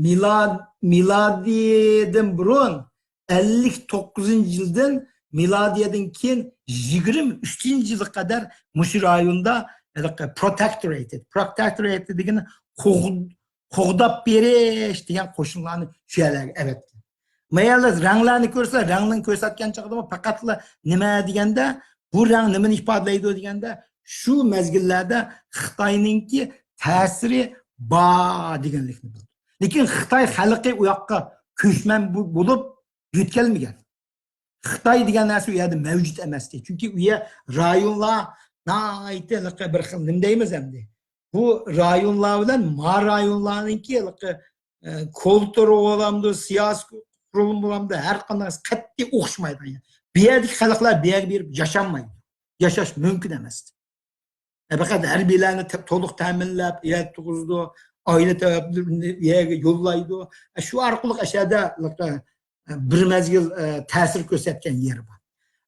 مىلاد-، مىلادىيەدىن بۇرۇن ئەللىك توققۇزىنچى يىلدىن مىلادىيەدىن كېيىن يىگىرمە ئۈچىنچى يىلغا قەدەر مۇشۇ رايوندا ھېلىقى protectorate، protectorate دېگىنى قوغ-، قوغداپ بېرىش دېگەن قوشۇنلارنى شۇ يەرلەرگە ئەۋەتكەن. مەيەرلەر رەڭلەرنى كۆرسە، رەڭنى كۆرسەتكەن چاغدىمۇ پەقەتلا نېمە دېگەندە، بۇ رەڭ نېمىنى ئىپادىلەيدۇ دېگەندە، شۇ مەزگىللەردە خىتاينىڭكى تەسىرى بار دېگەنلىكنى بىلدۇرىدۇ. لېكىن خىتاي خەلقى ئۇ ياققا كۆچمەن بو-، بولۇپ يۆتكەلمىگەن. خىتاي دېگەن نەرسە ئۇ يەردە مەۋجۇت ئەمەستى. چۈنكى ئۇ يەر رايونلار ناھايىتى ھېلىقى بىر خىل نېمە دەيمىز ئەمدى. بۇ رايونلار بىلەن ما رايونلارنىڭكى ھېلىقى، ئە، كۇلتۇرا بولامدۇ، سىياسىي قۇرۇلما بولامدۇ، ھەر قانداق قەتئىي ئوخشىمايدىغان يەر. بۇ يەردىكى خەلقلەر بۇ يەرگە بېرىپ ياشانمايدۇ. ياشاش مۇمكىن ئەمەس. ئە، پەقەت ھەربىيلەرنى تە-، تولۇق تەمىنلەپ، يەر تۇرغۇزىدۇ، ئائىلە تەرەپلىرىنى يەرگە يوللايدۇ. ئە، شۇ ئارقىلىق ئەشەدە، ئە، بىر مەزگىل، ئە، تەسىر كۆرسەتكەن يېرى بار.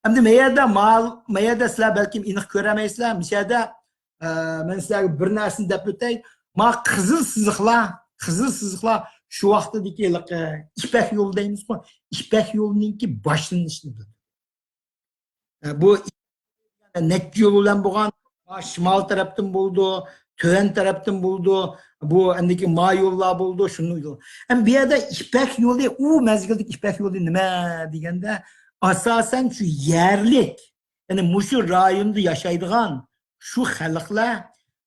ئەمدى مەيەردە مال، مەيەردە سىلەر بەلكىم ئېنىق كۆرەلمەيسىلەر، مىشەدە، ئە، مەن سىلەرگە بىر نەرسىنى دەپ ئۆتەي. ما قىزىل سىزىقلار، قىزىل سىزىقلار شۇ ۋاقتىدىكى، ئە، يىپەك يولى دەيمىزغۇ، يىپەك يولىنىڭكى باشلىنىشىنى بىلدۈرىدۇ. ئە، بۇ نەچچە يول بىلەن بولغان، شىمال تەرەپتىن بولىدۇ، تۆۋەن تەرەپتىن بولىدۇ، بۇ ئەندىكى ما يوللار بولىدۇ، شۇنى يول. ئەمما بۇ يەردە يىپەك يولى، ئۇ مەزگىلدىكى يىپەك يولى نېمە دېگەندە، ئاساسەن شۇ يەرلىك، يەنى مۇشۇ رايوندا ياشايدىغان شۇ خەلقلەر،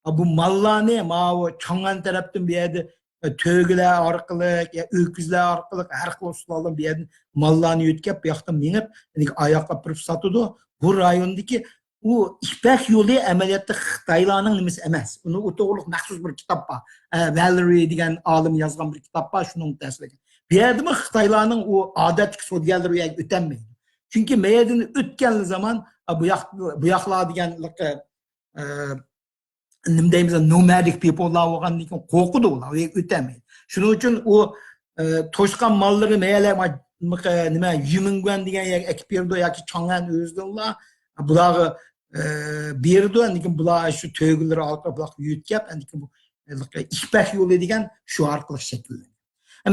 ئا، بۇ ماللارنى ماۋۇ چاڭئەن تەرەپتىن بۇ يەردە، ئە، تۆگىلەر ئارقىلىق، يا ئۆكۈزلەر ئارقىلىق ھەر خىل ئۇسۇللار بىلەن بۇ يەردىن ماللارنى يۆتكەپ، بۇ ياقتىن مېڭىپ، ئاندىن ئاياققا ئېلىپ ساتىدۇ. بۇ رايوندىكى ئۇ يىپەك يولى ئەمەلىيەتتە خىتايلارنىڭ نېمىسى ئەمەس. ئۇنىڭ ئۇ توغرۇلۇق مەخسۇس بىر كىتاب بار. ئە، ۋالېرى دېگەن ئالىم يازغان بىر كىتاب بار، شۇنىڭ تەسىرى. بۇ يەردىمۇ خىتايلارنىڭ ئۇ ئادەتتىكى سودىگەرلىرى ئۆتەلمەيدۇ. چۈنكى مەيەردىن ئۆتكەنلا زامان، ئە، بۇ ياق-، بۇ ياقلار دېگەن، ئە، نېمە دەيمىز، nomadic people لار بولغاندىن كېيىن قورقىدۇ ئۇلار، ئۆتەلمەيدۇ. شۇنىڭ ئۈچۈن ئۇ، ئە، توشقان ماللىرى مەيەلەر، ما-، مىقە-، نېمە، يۈمىنگۈەن دېگەن يەرگە ئەكىپ بېرىدۇ ياكى چاڭئەن ئۆزىدىنلا بۇلارغا، ئە، بېرىدۇ. ئاندىن كېيىن بۇلار شۇ تۆگىلىرى ئارقىلىق بۇلارغا يۆتكەپ، ئاندىن كېيىن بۇ، ئە، يىپەك يولى دېگەن شۇ ئارقىلىق شەكىللەنگەن.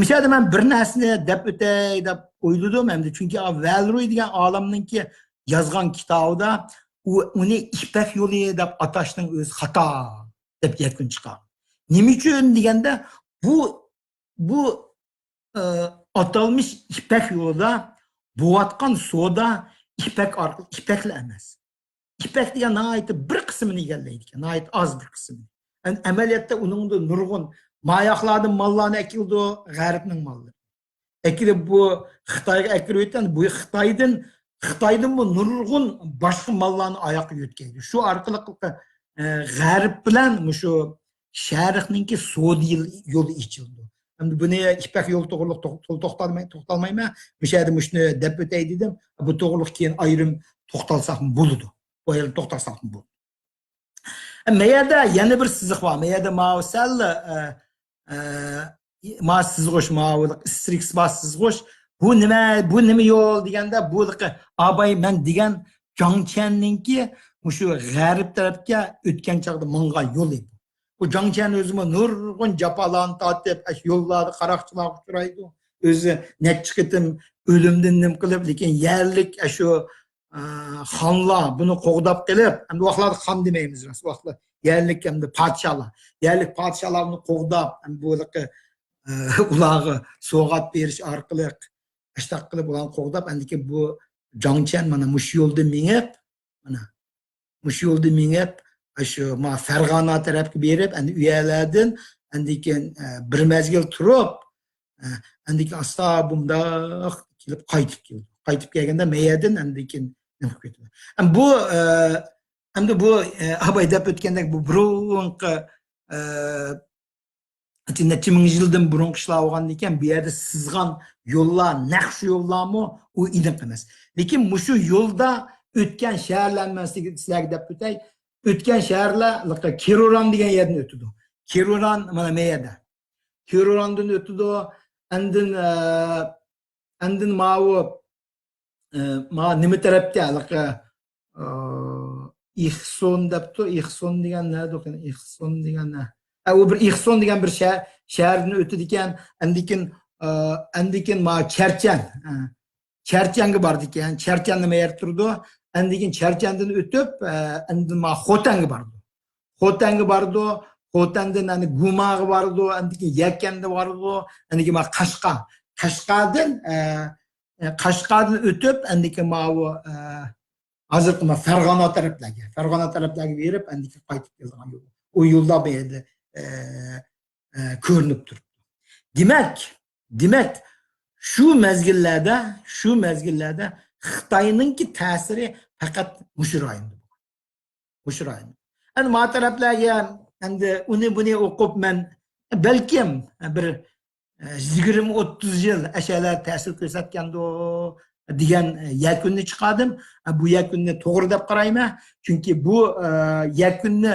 مۇشۇ يەردە مەن بىر نەرسىنى دەپ ئۆتەي دەپ ئويلىدىم ئەمدى، چۈنكى ۋەلرۇي دېگەن ئالىمنىڭكى يازغان كىتابىدا ئۇ، ئۇنى يىپەك يولى دەپ ئاتاشنىڭ ئۆزى خاتا دەپ يەكۈن چىقارغان. نېمە ئۈچۈن دېگەندە، بۇ، بۇ، ئە، ئاتالمىش يىپەك يولىدا بوۋاتقان سودا يىپەك ئارقىلىق، يىپەكلا ئەمەس. يىپەك دېگەن ناھايىتى بىر قىسمىنى ئىگىلەيدىكەن، ناھايىتى ئاز بىر قىسمىنى. ئەم-، ئەمەلىيەتتە ئۇنىڭدا نۇرغۇن ماياقلاردىن ماللارنى ئەكېلىدۇ، غەربنىڭ ماللىرى. ئەكېلىپ بۇ خىتايغا ئەكىرىۋېتىدۇ. بۇ خىتايدىن، خىتايدىنمۇ نۇرغۇن باشقا ماللارنى ئاياققا يۆتكەيدۇ. شۇ ئارقىلىق، ئە، غەرب بىلەن مۇشۇ شەرقنىڭكى سودا يول-، يولى ئېچىلىدۇ. ئەمدى بۇنى يىپەك يولى توغرىلىق تو-، تو-، توختالماي-، توختالمايمەن. مۇشۇ يەردە مۇشۇنى دەپ ئۆتەي دېدىم. بۇ توغرىلىق كېيىن ئايرىم توختالساقمۇ بولىدۇ. بۇ يەردە توختالساقمۇ بولىدۇ. مەن يەردە يەنە بىر سىزىق بار. مەن يەردە ماۋۇ سەل، ئە، ئە، ما سىزغۇچ، ماۋۇ ئىسترىكس بار سىزغۇچ. بۇ نېمە، بۇ نېمە يول دېگەندە، بۇ ئاباي مەن دېگەن جاڭچيەننىڭكى مۇشۇ غەرب تەرەپكە ئۆتكەن چاغدا ماڭغان يولى. بۇ جاڭچيەن ئۆزىمۇ نۇرغۇن جاپالارنى تارتىپ، ئاشۇ يوللاردا قاراقچىلارغا ئۇچرايدۇ. ئۆزى نەچچە قېتىم ئۆلۈمدىن نېمە قىلىپ، لېكىن يەرلىك ئاشۇ ئە، خانلار بۇنى قوغداپ قېلىپ، ئەمدى ۋاقىتلاردا خان دېمەيمىز، راست ۋاقىتلار يەرلىك ئەمدى پادىشاھلار، يەرلىك پادىشاھلار بۇنى قوغداپ، ئەمدى بۇ ھېلىقى، ئە، ئۇلارغا سوۋغات بېرىش ئارقىلىق، ئاشتاق قىلىپ ئۇلارنى قوغداپ، ئەندىكىن بۇ جاڭچيەن مانا مۇشۇ يولدا مېڭىپ، مانا مۇشۇ يولدا مېڭىپ، شۇ ما فەرغانە تەرەپكە بېرىپ، ئەندى ئۇ يەرلەردىن ئەندىكىن، ئە، بىر مەزگىل تۇرۇپ، ئە، ئەندىكىن ئاستا بۇنداق كېلىپ قايتىپ كېلىدۇ. قايتىپ كەلگەندە مەيەدىن ئەندىكىن نېمە قىلىپ كېتىدۇ. ئەم، بۇ، ئە، ئەمدى بۇ، ئە، ئاباي دەپ ئۆتكەندەك بۇ بۇرۇنقى، ئە، نەچچە مىڭ يىلدىن بۇرۇنقى ئىشلار بولغاندىكىن، بۇ يەردە سىزغان يوللار، نەق شۇ يوللارمۇ، ئۇ ئېنىق ئەمەس. لېكىن مۇشۇ يولدا ئۆتكەن شەھەرلەرنى مەن سىزگە، سىلەرگە دەپ ئۆتەي. ئۆتكەن شەھەرلەر كېروران دېگەن يەردىن ئۆتىدۇ. كېروران مانا مەيەدە. كېروراندىن ئۆتىدۇ. ئاندىن، ئە، ئاندىن ماۋۇ، ئە، ما نېمە تەرەپتە، ھېلىقى، ئە، ئىخسون دەپتۇ. ئىخسون دېگەن نەدە ئۇكەن؟ ئىخسون دېگەن نە؟ ئە، ئۇ بىر ئىخسون دېگەن بىر شە-، شەھەردىن ئۆتىدىكەن. ئاندىكىن، ئە، ئاندىكىن ما چەرچەن. ئە، چەرچەنگە بارىدىكەن. چەرچەن نېمە يەردە تۇرىدۇ؟ ئاندىكىن چەرچەندىن ئۆتۈپ، ئە، ئاندىن ما خوتەنگە بارىدۇ. خوتەنگە بارىدۇ، خوتەندىن ئەنە گۇماغا بارىدۇ، ئاندىن كېيىن يەكەندە بارىدۇ، ئاندىن كېيىن مانا قەشقەر. قەشقەردىن، ئە، ئە، قەشقەردىن ئۆتۈپ، ئاندىن كېيىن ماۋۇ، ئە، ھازىرقى مانا فەرغانە تەرەپلەرگە، فەرغانە تەرەپلەرگە بېرىپ، ئاندىن كېيىن قايتىپ كېلىدىغان يول. ئۇ يوللار بۇ يەردە، ئە، ئە، كۆرۈنۈپ تۇرۇپتۇ. دېمەك، دېمەك، شۇ مەزگىللەردە، شۇ مەزگىللەردە خىتاينىڭكى تەسىرى پەقەت مۇشۇ رايوندا بولغان. مۇشۇ رايون. ئەنە ما تەرەپلەرگە ئەمدى ئۇنى بۇنى ئوقۇپ مەن بەلكىم بىر، ئە، يىگىرمە ئوتتۇز يىل ئەشەلەر تەسىر كۆرسەتكەندۇ دېگەن، ئە، يەكۈننى چىقاردىم. ئە، بۇ يەكۈننى توغرا دەپ قارايمەن. چۈنكى بۇ، ئە، يەكۈننى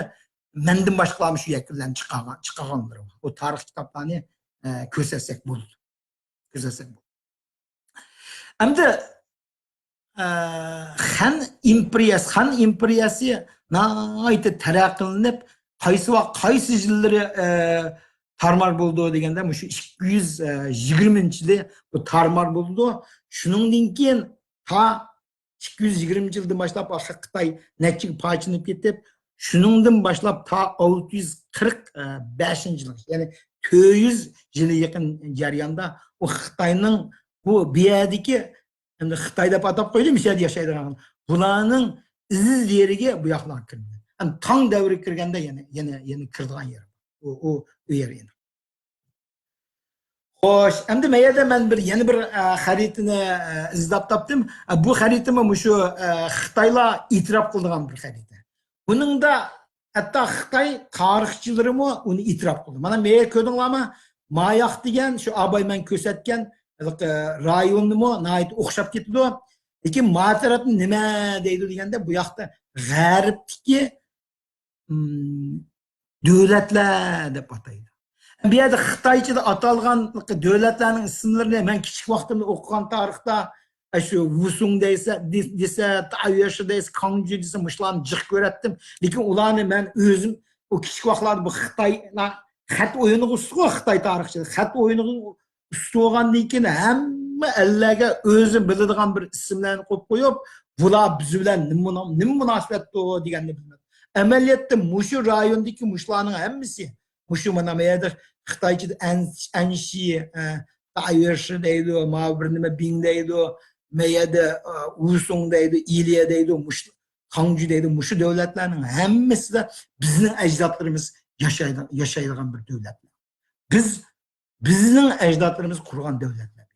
مەندىن باشقىلارمۇ شۇ يەكۈنلەرنى چىقارغان، چىقارغانلىرى بار. ئۇ تارىخ كىتابلارنى، ئە، كۆرسەتسەك بولىدۇ. كۆرسەتسەك بولىدۇ. ئەمدى، ئە، خەن ئىمپېرىيەسى، خەن ئىمپېرىيەسى ناھايىتى تەرەققىيلىنىپ، قايسى ۋاق-، قايسى يىللىرى، ئە، تارمار بولىدۇ دېگەندە، مۇشۇ ئىككى يۈز يىگىرمىنچى يىلى بۇ تارمار بولىدۇ. شۇنىڭدىن كېيىن تا ئىككى يۈز يىگىرمىنچى يىلدىن باشلاپ ئاخىر خىتاي نەچچىگە پارچىلىنىپ كېتىپ، شۇنىڭدىن باشلاپ تا ئالتە يۈز قىرىق بەشىنچى يىل، يەنى تۆت يۈز يىلغا يېقىن جەرياندا ئۇ خىتاينىڭ بۇ، بۇ يەردىكى، ئەمدى خىتاي دەپ ئاتاپ قويدى، مۇشۇ يەردە ياشايدىغان، بۇلارنىڭ ئىز دېرىكى بۇ ياقلارغا كىردى. ھەم تاڭ دەۋرىگە كىرگەندە يەنە، يەنە، يەنە كىرىدىغان يەر. ئۇ، ئۇ، ئۇ يەر يەنە. خوش، ئەمدى مەن يەردە مەن بىر، يەنە بىر، ئە، خەرىتىنى، ئە، ئىزدەپ تاپتىم. ئە، بۇ خەرىتىمۇ مۇشۇ، ئە، خىتايلار ئېتىراپ قىلىدىغان بىر خەرىتە. بۇنىڭدا ھەتتا خىتاي تارىخچىلىرىمۇ ئۇنى ئېتىراپ قىلدى. مانا مەن كۆردۈڭلارمۇ؟ ماياق دېگەن شۇ ئاباي مەن كۆرسەتكەن، ئە، رايوننىمۇ ناھايىتى ئوخشاپ كېتىدۇ. لېكىن ما تەرەپنى نېمە دەيدۇ دېگەندە، بۇ ياقتا غەربتىكى ئىم، دۆلەتلەر دەپ ئاتايدۇ. بۇ يەردە خىتايچىدا ئاتالغان دۆلەتلەرنىڭ ئىسىملىرىنى مەن كىچىك ۋاقتىمدا ئوقۇغان تارىختا، ئە، شۇ ۋۇسۇڭ دەيسە، دېسە، تائيۆشى دەيسە، كاڭجۈ دېسە، مۇشۇلارنى جىق كۆرەتتىم. لېكىن ئۇلارنى مەن ئۆزۈم، ئۇ كىچىك ۋاقىتلاردا بۇ خىتاي، خەت ئويۇنىغا ئۇستىغۇ خىتاي تارىخچىلىرى. خەت ئويۇنىغا ئۇستا بولغاندىن كېيىن ھەممە ئەللەرگە ئۆزى بىلىدىغان بىر ئىسىملارنى قويۇپ قويۇپ، بۇلار بىز بىلەن نېمە مۇنا-، نېمە مۇناسىۋەتتۇ دېگەننى بىلمەيدۇ. ئەمەلىيەتتە مۇشۇ رايوندىكى مۇشۇلارنىڭ ھەممىسى، مۇشۇ مانا ما يەردە خىتايچىدا ئەن-، ئەنشى، ئە، تايۆشى دەيدۇ، ما بىر نېمە بىڭ دەيدۇ، ما يەردە، ئە، ۋۇسۇڭ دەيدۇ، ئىلىيە دەيدۇ، مۇشۇ تاڭجۈ دەيدۇ، مۇشۇ دۆلەتلەرنىڭ ھەممىسىدە بىزنىڭ ئەجدادلىرىمىز ياشايدۇغان، ياشايدىغان بىر دۆلەتلەر. بىز بىزنىڭ ئەجدادلىرىمىز قۇرغان دۆلەتلەر.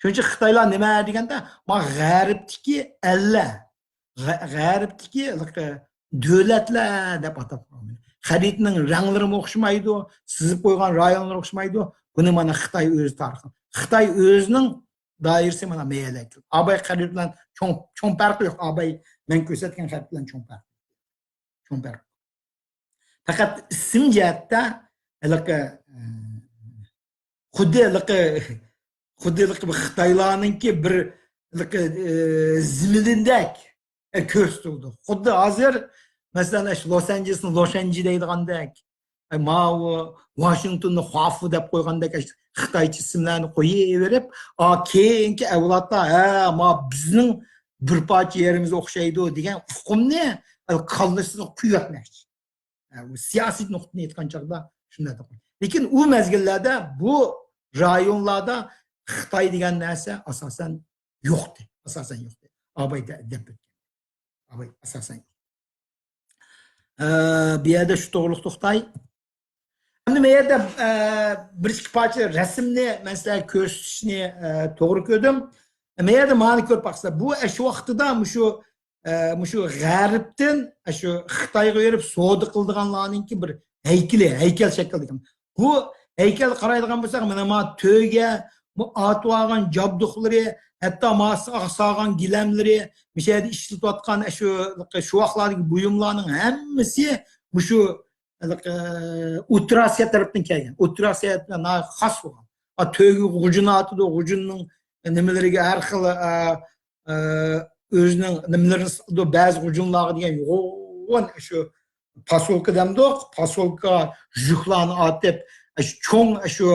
شۇنىڭ ئۈچۈن خىتايلار نېمە دېگەندە، ما غەربتىكى ئەللەر، غە-، غەربتىكى ھېلىقى دۆلەتلەر دەپ ئاتاپ قويغان. خەرىتىنىڭ رەڭلىرىمۇ ئوخشىمايدۇ، سىزىپ قويغان رايونلىرى ئوخشىمايدۇ. بۇنى مانا خىتاي ئۆزى تارقىتقان. خىتاي ئۆزىنىڭ دائىرىسى مانا مەيەلەك. ئاباي خەرىتى بىلەن چوڭ، چوڭ پەرقى يوق. ئاباي مەن كۆرسەتكەن خەرىتى بىلەن چوڭ پەرقى. چوڭ پەرق. پەقەت ئىسىم جەھەتتە ھېلىقى، ئە، خۇددى ھېلىقى، خۇددى ھېلىقى بىر خىتايلارنىڭكى بىر ھېلىقى، ئە، زېمىنىدەك، ئە، كۆرسىتىلىدۇ. خۇددى ھازىر، مەسىلەن، ئاشۇ لوس ئانژېلېسنى لوشەنجى دەيدىغاندەك، ئە، ماۋۇ ۋاشىنگتوننى خۇافۇ دەپ قويغاندەك، ئاشۇ خىتايچە ئىسىملارنى قويۇۋېرىپ، ئا، كېيىنكى ئەۋلادلار، ھە، ما بىزنىڭ بىر پارچە يېرىمىز ئوخشايدۇ دېگەن ئۇقۇمنى، ئە، كاللىسىغا قۇيۇۋەتمەكچى. ئە، ئۇ سىياسىي نۇقتىدىن ئېيتقان چاغدا شۇنداق دەپ قويدى. لېكىن ئۇ مەزگىللەردە بۇ رايونلاردا خىتاي دېگەن نەرسە ئاساسەن يوقتى. ئاساسەن يوقتى. ئاباي دە-، دەپ ئۆتكەن. ئاباي ئاساسەن يوق. ئە، بۇ يەردە شۇ توغرىلىق توختاي. ئەمدى بۇ يەردە، ئە، بىر ئىككى پارچە رەسىمنى مەن سىلەرگە كۆرسىتىشنى، ئە، توغرا كۆردۈم. بۇ يەردە مانا كۆرۈپ باقسىلەر. بۇ، ئە، شۇ ۋاقتىدا مۇشۇ ئە، مۇشۇ غەربتىن، ئە، شۇ خىتايغا بېرىپ سودا قىلىدىغانلارنىڭكى بىر ھەيكىلى، ھەيكەل شەكىلدىكى. بۇ ھەيكەلگە قارايدىغان بولساق، مانا، ما تۆگە، بۇ ئاتىۋالغان جابدۇقلىرى، ھەتتا ما سالغان گىلەملىرى، مۇشۇ يەردە ئىشلىتىۋاتقان، ئە، شۇ، شۇ ۋاقىتلاردىكى بۇيۇملارنىڭ ھەممىسى مۇشۇ، ئە، ئوتتۇرا ئاسىيا تەرەپتىن كەلگەن. ئوتتۇرا ئاسىيا خاس بولغان. ئا، تۆگە غۇجۇنى ئاتىدۇ، غۇجۇننىڭ نېمىلىرىگە ھەر خىل، ئە، ئە، ئۆزىنىڭ نېمىلىرىنى سالىدۇ، بەزى غۇجۇنلارغا دېگەن يوغان شۇ پاسولكا دەمدۇق، پاسولكا يۈكلەرنى ئارتىپ، شۇ چوڭ، شۇ،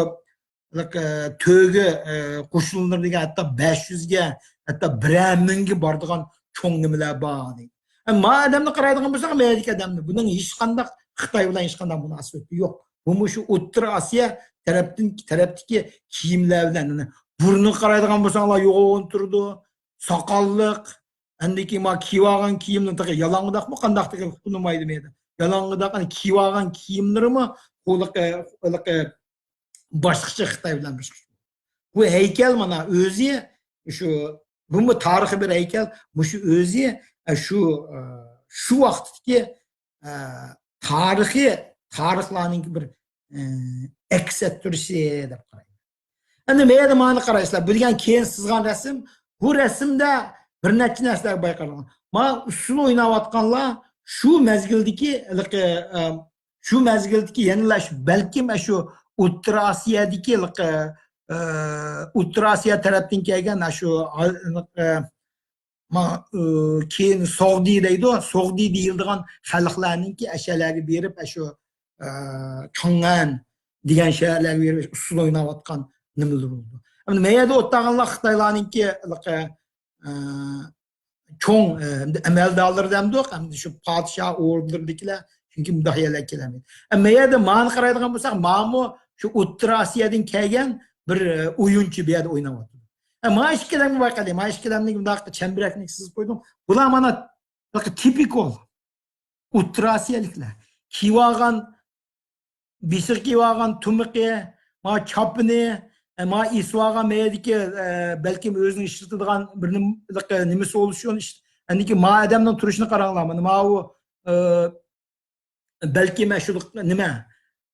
ئە، تۆگە، ئە، قوشۇنلىرى دېگەن ھەتتا بەش يۈزگە، ھەتتا بىرەر مىڭگە بارىدىغان چوڭ نېمىلەر بار دەيدۇ. ئە، ما ئادەمنى قارايدىغان بولساق، مەيەدىكى ئادەمنى، بۇنىڭ ھېچقانداق خىتاي بىلەن ھېچقانداق مۇناسىۋىتى يوق. بۇمۇ شۇ ئوتتۇرا ئاسىيا تەرەپتىن، تەرەپتىكى كىيىملەر بىلەن، بۇرنىغا قارايدىغان بولساڭلار يوغان تۇرىدۇ. ساقاللىق، ئاندىكى ما كىيىۋالغان كىيىمنى تېخى يالاڭغۇداقمۇ قانداق تېخى تونۇمايدۇ مەيدە. يالاڭغۇداق، ئەنە كىيىۋالغان كىيىملىرىمۇ ھېلىقى، ھېلىقى باشقىچە، خىتاي بىلەن باشقىچە. بۇ ھەيكەل مانا ئۆزى شۇ، بۇمۇ تارىخىي بىر ھەيكەل، مۇشۇ ئۆزى، ئە، شۇ، ئە، شۇ ۋاقىتتىكى ئە، تارىخىي، تارىخلارنىڭكى بىر، ئە، ئەكس ئەتتۈرۈشى دەپ قارايمەن. ئەمدى مەيەردە مانا قارايسىلەر، بۇ دېگەن كېيىن سىزغان رەسىم. بۇ رەسىمدە بىر نەچچە نەرسىلەر بايقالغان. ما ئۇسسۇل ئويناۋاتقانلار شۇ مەزگىلدىكى ھېلىقى، ئە، شۇ مەزگىلدىكى يەنىلا شۇ، بەلكىم شۇ ئوتتۇرا ئاسىيادىكى ھېلىقى، ئە، ئوتتۇرا ئاسىيا تەرەپتىن كەلگەن شۇ، ئە، ما، ئۇ، كېيىن سوغدى دەيدۇ، سوغدى دېيىلىدىغان خەلقلەرنىڭكى ئەشەلەرگە بېرىپ، ئەشۇ، ئە، كاڭئەن دېگەن شەھەرلەرگە بېرىپ ئۇسسۇل ئويناۋاتقان نېمىلىرى بولىدۇ. ئەمدى مەيەردە ئولتۇرغانلار خىتايلارنىڭكى، ئە، چوڭ، ئە، ئەمەلدارلىرى دەمدۇق، ئەمدى شۇ پادىشاھ ئوردىلىرىدىكىلەر، چۈنكى مۇنداق يەرلەرگە كېلەلمەيدۇ. ئە، مەيەردە مانى قارايدىغان بولساق، مانىمۇ شۇ ئوتتۇرا ئاسىيادىن كەلگەن بىر، ئە، ئويۇنچى بۇ يەردە ئويناۋاتىدۇ. ئە، ما ئىككى ئادەمگە بايقايلى. ما ئىككى ئادەمنى مۇنداق چەمبىرەكنى سىزىپ قويدۇم. بۇلار مانا تىپىكال ئوتتۇرا ئاسىيالىكلار. كىيىۋالغان، بېشىغا كىيىۋالغان تۇمىقى، ما چاپىنى، ئە، ما ئېسىۋالغان مەيەردىكى، ئە، بەلكىم ئۆزىنىڭ ئىشلىتىدىغان بىر نېمە، نېمىسى بولۇشى ئۈچۈن ئىش-، ئەندىكى ما ئادەمنىڭ تۇرۇشىنى قاراڭلار. مانا ماۋۇ، ئە، بەلكىم ئاشۇ نېمە،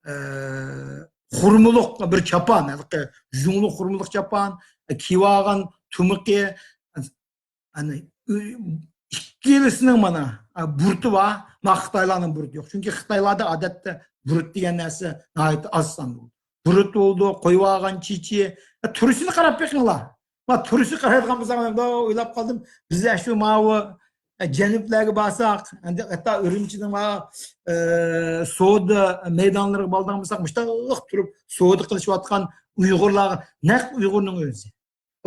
ئە، خۇرمىلىق بىر چاپان، ھېلىقى يۇڭلۇق خۇرمىلىق چاپان، ئە، كىيىۋالغان تۇمىقى، ئەنە، ئىككىلىسىنىڭ مانا، ئە، بۇرۇتى بار، ما خىتايلارنىڭ بۇرۇتى يوق. چۈنكى خىتايلاردا ئادەتتە بۇرۇت دېگەن نەرسە ناھايىتى ئاز ساندا بولىدۇ. بۇرۇت بولىدۇ، قويۇۋالغان چېچى. ئە، تۈرىسىنى قاراپ بېقىڭلار. ما تۈرىسىنى قارايدىغان بولساق، مەن ئويلاپ قالدىم. بىز ئاشۇ ماۋۇ، ئە، جەنۇبلارغا بارساق، ئەمدى ھەتتا ئۈرۈمچىنىڭ ماۋۇ، ئە، سودا مەيدانلىرىغا بارىدىغان بولساق، مۇشۇنداق تۇرۇپ سودا قىلىشىۋاتقان ئۇيغۇرلارغا، نەق ئۇيغۇرنىڭ ئۆزى.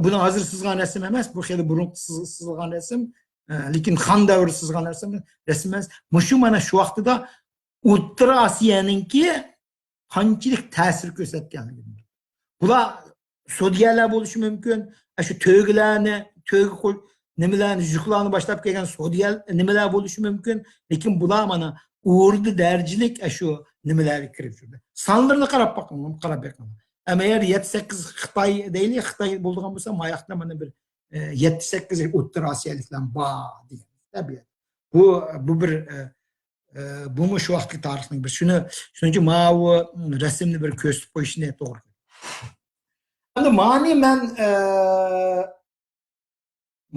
بۇنى ھازىر سىزغان رەسىم ئەمەس، بۇ خېلى بۇرۇنقى سىز-، سىزغان رەسىم. ئە، لېكىن خان دەۋرى سىزغان رەسىم، رەسىم ئەمەس. مۇشۇ مانا شۇ ۋاقتىدا ئوتتۇرا ئاسىيانىڭكى قانچىلىك تەسىر كۆرسەتكەنلىكىنى. بۇلار سودىگەرلەر بولۇشى مۇمكىن، ئاشۇ تۆگىلەرنى، تۆگە قوي-، نېمىلەرنى، يۈكلارنى باشلاپ كەلگەن سودىگەر نېمىلەر بولۇشى مۇمكىن، لېكىن بۇلار مانا ئوردا دەرىجىلىك ئاشۇ نېمىلەرگە كىرىپ يۈردى. سانلىرىنى قاراپ باقىڭ، قاراپ بېقىڭ. ئەمما ئەگەر يەتتە سەككىز خىتاي دەيلى، خىتاي بولىدىغان بولسا، ماياقتا مانا بىر، ئە، يەتتە سەككىز ئوتتۇرا ئاسىيالىقلار بار دېگەن تەبىئەت. بۇ، بۇ بىر، ئە، ئە، بۇمۇ شۇ ۋاقىتتىكى تارىخنىڭ بىر شۇنى، شۇنىڭ ئۈچۈن ماۋۇ رەسىمنى بىر كۆرسىتىپ قويۇشنى توغرا كۆردۈم. ئەمدى مانى مەن، ئە،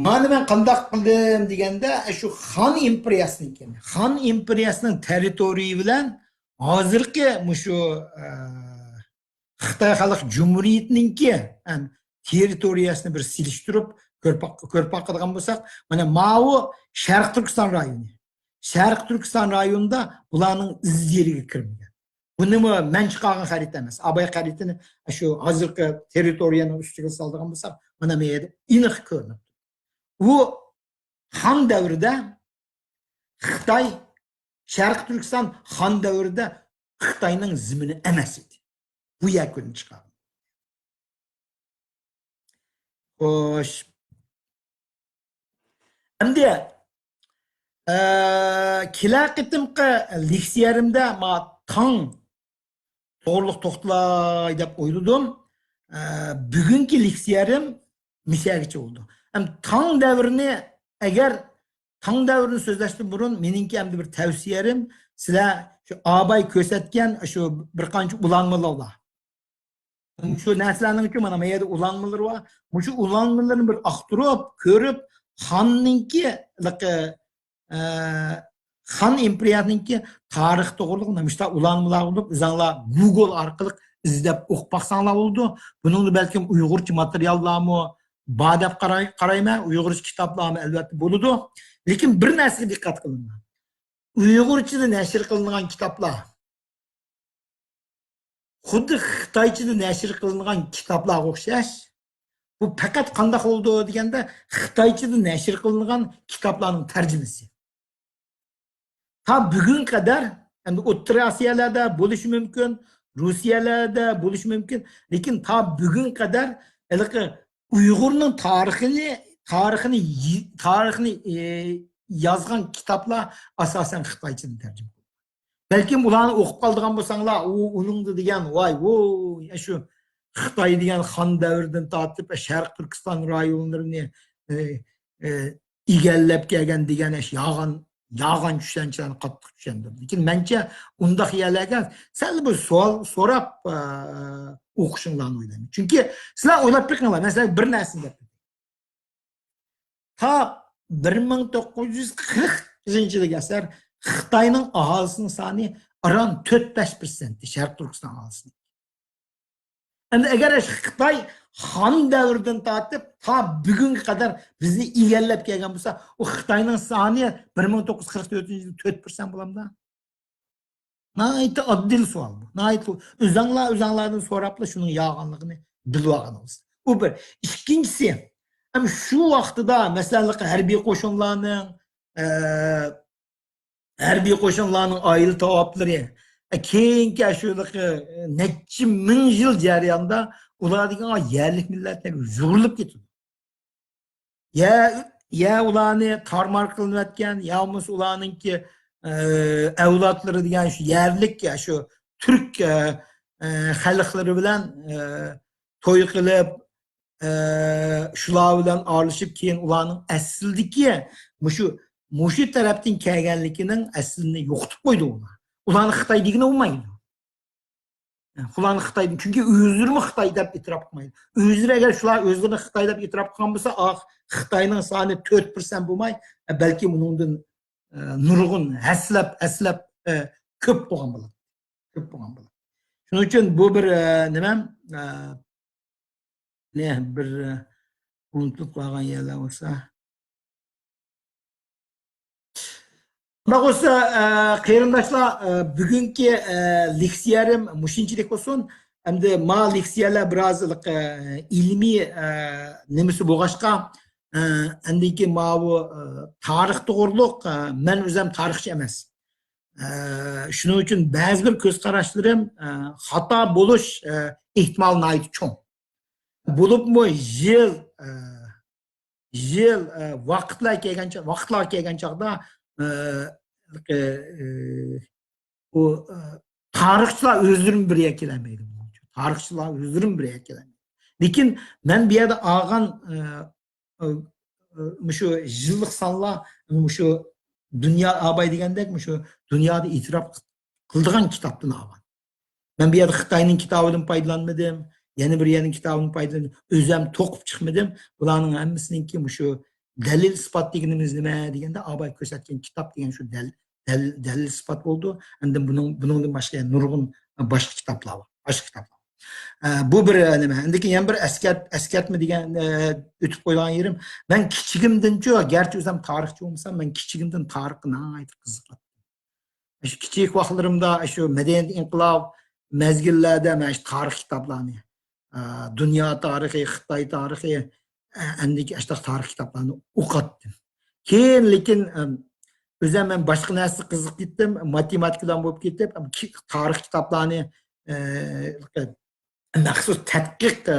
مانى مەن قانداق قىلدىم دېگەندە، شۇ خان ئىمپېرىيەسىنىڭكى، خان ئىمپېرىيەسىنىڭ تېررىتورىيى بىلەن ھازىرقى مۇشۇ، ئە، خىتاي خەلق جۇمھۇرىيىتىنىڭكى، ئەن، تېررىتورىيەسىنى بىر سېلىشتۇرۇپ كۆرۈپ باق-، كۆرۈپ باقىدىغان بولساق، مانا ماۋۇ شەرقىي تۈركىستان رايونى. شەرقىي تۈركىستان رايونىدا بۇلارنىڭ ئىز دېرىكى كىرمىگەن. بۇنىمۇ مەن چىقارغان خەرىتە ئەمەس. ئاباي خەرىتىنى شۇ ھازىرقى تېررىتورىيەنىڭ ئۈستىگە سالىدىغان بولساق، مانا بۇ يەردە ئېنىق كۆرۈنۈپ تۇرىدۇ. ئۇ خان دەۋرىدە خىتاي شەرقىي تۈركىستان خان دەۋرىدە خىتاينىڭ زېمىنى ئەمەس ئىدى. بۇ يەكۈننى چىقاردى. خوش. ئەمدى، ئە، كېلەر قېتىمقى لېكسىيەمدە ما تاڭ توغرۇلۇق توختىلاي دەپ ئويلىدىم. ئە، بۈگۈنكى لېكسىيەم مىسەگىچە بولدى. ئەمدى تاڭ دەۋرىنى، ئەگەر تاڭ دەۋرىنى سۆزلەشتىن بۇرۇن، مېنىڭكى ئەمدى بىر تەۋسىيەم، سىلەر شۇ ئاباي كۆرسەتكەن شۇ بىر قانچە ئۇلانمىلار بار. شۇ نەرسىلەرنىڭ ئۈچۈن مانا ما يەردە ئۇلانمىلىرى بار. مۇشۇ ئۇلانمىلىرىنى بىر ئاختۇرۇپ، كۆرۈپ، خاننىڭكى، ئە، خان ئىمپېرىيەسىنىڭكى تارىخى توغرۇلۇق مۇشۇنداق ئۇلانمىلار بولۇپ، ئۆزۈڭلار گۇگل ئارقىلىق ئىزدەپ ئوقۇپ باقساڭلار بولىدۇ. بۇنىڭدا بەلكىم ئۇيغۇرچە ماتېرىياللارمۇ بار دەپ قاراي-، قارايمەن. ئۇيغۇرچە كىتابلارمۇ ئەلۋەتتە بولىدۇ. لېكىن بىر نەرسىگە دىققەت قىلىڭلار. ئۇيغۇرچىدا نەشر قىلىنغان كىتابلار خۇددى خىتايچىدا نەشر قىلىنغان كىتابلارغا ئوخشاش. بۇ پەقەت قانداق بولىدۇ دېگەندە، خىتايچىدا نەشر قىلىنغان كىتابلارنىڭ تەرجىمىسى. تا بۈگۈنگە قەدەر، ئەمدى ئوتتۇرا ئاسىيالاردا بولۇشى مۇمكىن، روسىيەلەردە بولۇشى مۇمكىن، لېكىن تا بۈگۈنگە قەدەر ھېلىقى ئۇيغۇرنىڭ تارىخىنى، تارىخىنى، تارىخىنى، ئى، يازغان كىتابلار ئاساسەن خىتايچىدىن تەرجىمە قىلىنغان. بەلكىم ئۇلارنى ئوقۇپ قالىدىغان بولساڭلار، ئۇ، ئۇنىڭدا دېگەن، ۋاي، ۋوي، شۇ خىتاي دېگەن خان دەۋرىدىن تارتىپ شەرقىي تۈركىستان رايونلىرىنى، ئى، ئى، ئىگىلەپ كەلگەن دېگەن ئىش يالغان، يالغان چۈشەنچىلەرنى قاتتىق چۈشەندۈردى. لېكىن مەنچە ئۇنداق يەرلەرگە سەل بىر سوئال سوراپ، ئە، ئوقۇشۇڭلارنى ئويلايمەن. چۈنكى سىلەر ئويلاپ بېقىڭلار، مەن سىلەرگە بىر نەرسىنى دەپ بېرەي. تا بىر مىڭ توققۇز يۈز قىرىق يىلىغىچە خىتاينىڭ ئاھالىسىنىڭ سانى ئاران تۆت بەش پىرسەنت، شەرقىي تۈركىستان ئاھالىسىنىڭ. ئەمدى ئەگەر خىتاي خان دەۋرىدىن تارتىپ تا بۈگۈنگە قەدەر بىزنى ئىگىلەپ كەلگەن بولسا، ئۇ خىتاينىڭ سانى بىر مىڭ توققۇز يۈز قىرىق تۆتىنچى يىلى تۆت پىرسەنت بولامدا؟ ناھايىتى ئاددىي سوئال بۇ. ناھايىتى ئۆزۈڭلار ئۆزۈڭلاردىن سوراپلا شۇنىڭ يالغانلىقىنى بىلىۋالغىنىڭىز. ئۇ بىر. ئىككىنچىسى، ھەم شۇ ۋاقتىدا، مەسىلەن، ھەربىي قوشۇنلارنىڭ، ئە، ھەربىي قوشۇنلارنىڭ ئائىلە تاۋابلىرى، ئە، كېيىنكى شۇ نەچچە مىڭ يىل جەريانىدا ئۇلار دېگەن يەرلىك مىللەتلەرگە يۇغۇرۇلۇپ كېتىدۇ. يا، يا ئۇلارنى تارمار قىلىنىۋەتكەن، يا بولمىسا ئۇلارنىڭكى، ئە، ئەۋلادلىرى دېگەن شۇ يەرلىك، يا شۇ تۈرك، ئە، ئە، خەلقلىرى بىلەن، ئە، توي قىلىپ، ئە، شۇلار بىلەن ئارىلىشىپ، كېيىن ئۇلارنىڭ ئەسلىدىكى مۇشۇ، مۇشۇ تەرەپتىن كەلگەنلىكىنىڭ ئەسلىنى يوقىتىپ قويدى ئۇلار. ئۇلارنى خىتاي دېگىلى بولمايدۇ. ئۇلارنى خىتاي، چۈنكى ئۆزلىرىمۇ خىتاي دەپ ئېتىراپ قىلمايدۇ. ئۆزلىرى ئەگەر شۇلار ئۆزلىرىنى خىتاي دەپ ئېتىراپ قىلغان بولسا، ئا، خىتاينىڭ سانى تۆت پىرسەنت بولماي، بەلكى ئۇنىڭدىن، ئە، نۇرغۇن ھەسسىلەپ، ھەسسىلەپ، ئە، كۆپ بولغان بولاتتى. كۆپ بولغان بولاتتى. شۇنىڭ ئۈچۈن بۇ بىر، ئە، نېمەم، ئە، نە، بىر، ئە، ئۇنتۇلۇپ قالغان يەرلەر بولسا. شۇنداق بولسا، ئە، قېرىنداشلار، ئە، بۈگۈنكى، ئە، لېكسىيەم مۇشۇنچىلىك بولسۇن. ئەمدى ما لېكسىيەلەر بىرئاز، ئە، ئىلمىي، ئە، نېمىسى بولغاچقا، ئە، ئەندىكى ماۋۇ، ئە، تارىخ توغرۇلۇق، ئە، مەن ئۆزۈم تارىخچى ئەمەس. ئە، شۇنىڭ ئۈچۈن بەزى بىر كۆز قاراشلىرىم، ئە، خاتا بولۇش، ئە، ئېھتىمالى ناھايىتى چوڭ. بولۇپمۇ يىل، ئە، يىل، ئە، ۋاقىتلار كەلگەن چا-، ۋاقىتلار كەلگەن چاغدا، ئە، ئە، ئە، بۇ، ئە، تارىخچىلار ئۆزلىرىمۇ بىر يەرگە كېلەلمەيدۇ. تارىخچىلار ئۆزلىرىمۇ بىر يەرگە كېلەلمەيدۇ. لېكىن مەن بۇ يەردە ئالغان، ئە، ئە، ئە، مۇشۇ يىللىق سانلار، مۇشۇ دۇنيا ئاباي دېگەندەك، مۇشۇ دۇنيادا ئېتىراپ قىلىدىغان كىتابتىن ئالغان. مەن بۇ يەردە خىتاينىڭ كىتابىدىن پايدىلانمىدىم، يەنە بىر يەرنىڭ كىتابىدىن پايدىلانمىدىم، ئۆزۈم توقۇپ چىقمىدىم. بۇلارنىڭ ھەممىسىنىڭكى مۇشۇ دەلىل ئىسپات دېگىنىمىز نېمە دېگەندە، ئاباي كۆرسەتكەن كىتاب دېگەن شۇ دەل-، دەل-، دەلىل ئىسپات بولىدۇ. ئەمدى بۇنىڭ، بۇنىڭدىن باشقا نۇرغۇن باشقا كىتابلار بار، باشقا كىتابلار. ئە، بۇ بىر، ئە، نېمە. ئەندىن كېيىن يەنە بىر ئەسكەرت-، ئەسكەرتمە دېگەن، ئە، ئۆتۈپ قويىدىغان يېرىم. مەن كىچىكىمدىنچۇ، گەرچە ئۆزۈم تارىخچى بولمىسام، مەن كىچىكىمدىن تارىخقا ناھايىتى قىزىقاتتىم. شۇ كىچىك ۋاقىتلىرىمدا شۇ مەدەنىيەت ئىنقىلاب مەزگىللەردە مەن شۇ تارىخ كىتابلارنى، ئە، دۇنيا تارىخى، خىتاي تارىخى، ئە، ئەندىكى ئاشۇنداق تارىخ كىتابلارنى ئوقۇتتۇم. كېيىن لېكىن، ئەم، ئۆزۈم مەن باشقا نەرسە قىزىقىپ كەتتىم، ماتېماتىكىدان بولۇپ كېتىپ، ئەم، كى-، تارىخ كىتابلارنى، ئە، مەخسۇس تەتقىق، ئە،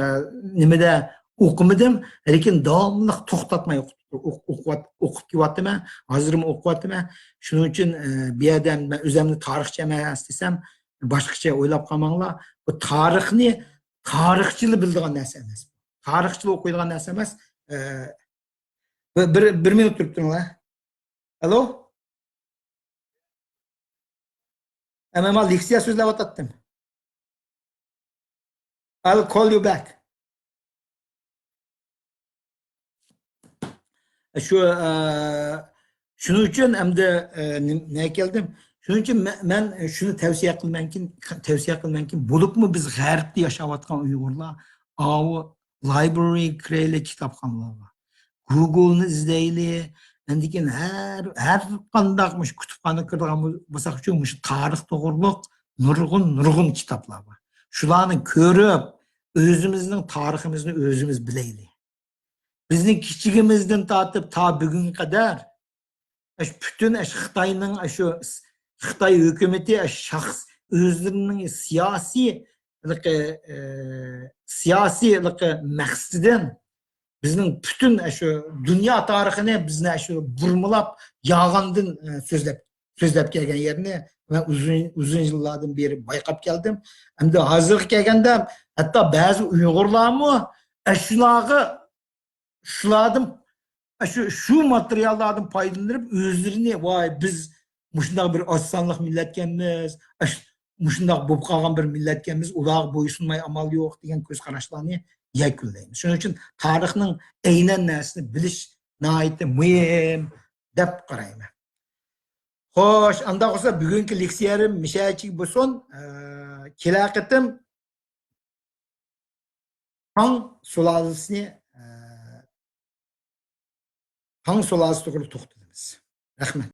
نېمىدە ئوقۇمىدىم، لېكىن داۋاملىق توختاتماي ئوقۇپ، ئوق-، ئوقۇۋات-، ئوقۇپ كېلىۋاتىمەن. ھازىرمۇ ئوقۇۋاتىمەن. شۇنىڭ ئۈچۈن، ئە، بۇ يەردە مەن ئۆزۈمنى تارىخچى ئەمەس دېسەم، باشقىچە ئويلاپ قالماڭلار. بۇ تارىخنى تارىخچىلا بىلىدىغان نەرسە ئەمەس. تارىخچىلا ئوقۇيدىغان نەرسە ئەمەس. ئە، بىر، بىر، بىر مىنۇت تۇرۇپ تۇرۇڭلار. ئالو؟ ئەمما لېكسىيە سۆزلەۋاتاتتىم. I'll call you back. شۇ، ئە، شۇنىڭ ئۈچۈن ئەمدى، ئە، نېم-، نەگە كەلدىم؟ شۇنىڭ ئۈچۈن مە-، مەن شۇنى تەۋسىيە قىلىمەنكىن، تەۋسىيە قىلىمەنكىن، بولۇپمۇ بىز غەربتە ياشاۋاتقان ئۇيغۇرلار ئاۋۇ لايبرېرىغا كىرەيلى، كىتابخانىلارغا. گۇگلنى ئىزدەيلى. ئاندىن كېيىن ھەر، ھەر قانداق مۇشۇ كۇتۇپخانىغا كىرىدىغان بول-، بولساقچۇ، مۇشۇ تارىخ توغرۇلۇق نۇرغۇن، نۇرغۇن كىتابلار بار. شۇلارنى كۆرۈپ، ئۆزىمىزنىڭ تارىخىمىزنى ئۆزىمىز بىلەيلى. بىزنىڭ كىچىكىمىزدىن تارتىپ تا بۈگۈنگە قەدەر ئاشۇ پۈتۈن ئاشۇ خىتاينىڭ ئاشۇ خىتاي ھۆكۈمىتى ئاشۇ شەخس ئۆزلىرىنىڭ سىياسىي، ھېلىقى، ئە، سىياسىي ھېلىقى مەقسىتىدىن بىزنىڭ پۈتۈن ئاشۇ دۇنيا تارىخىنى بىزنى ئاشۇ بۇرمىلاپ يالغاندىن، ئە، سۆزلەپ، سۆزلەپ كەلگەن يەرنى مەن ئۇزۇن، ئۇزۇن يىللاردىن بېرى بايقاپ كەلدىم. ئەمدى ھازىرغا كەلگەندە ھەتتا بەزى ئۇيغۇرلارمۇ ئاشۇلارغا شۇلاردىن، شۇ، شۇ ماتېرىياللاردىن پايدىلىنىپ، ئۆزلىرىنى، ۋاي، بىز مۇشۇنداق بىر ئاز سانلىق مىللەتكەنمىز، ئاش-، مۇشۇنداق بولۇپ قالغان بىر مىللەتكەنمىز، ئۇلارغا بويسۇنماي ئامال يوق دېگەن كۆز قاراشلارنى يەكۈنلەيمىز. شۇنىڭ ئۈچۈن تارىخنىڭ ئەينەن نەرسىنى بىلىش ناھايىتى مۇھىم دەپ قارايمەن. خوش، ئانداق بولسا بۈگۈنكى لېكسىيەم مىشەچىك بولسۇن. ئە، كېلەر قېتىم تاڭ سۇلالىسىنى، ئە، تاڭ سۇلالىسى توغرىلىق توختىلىمىز. رەھمەت.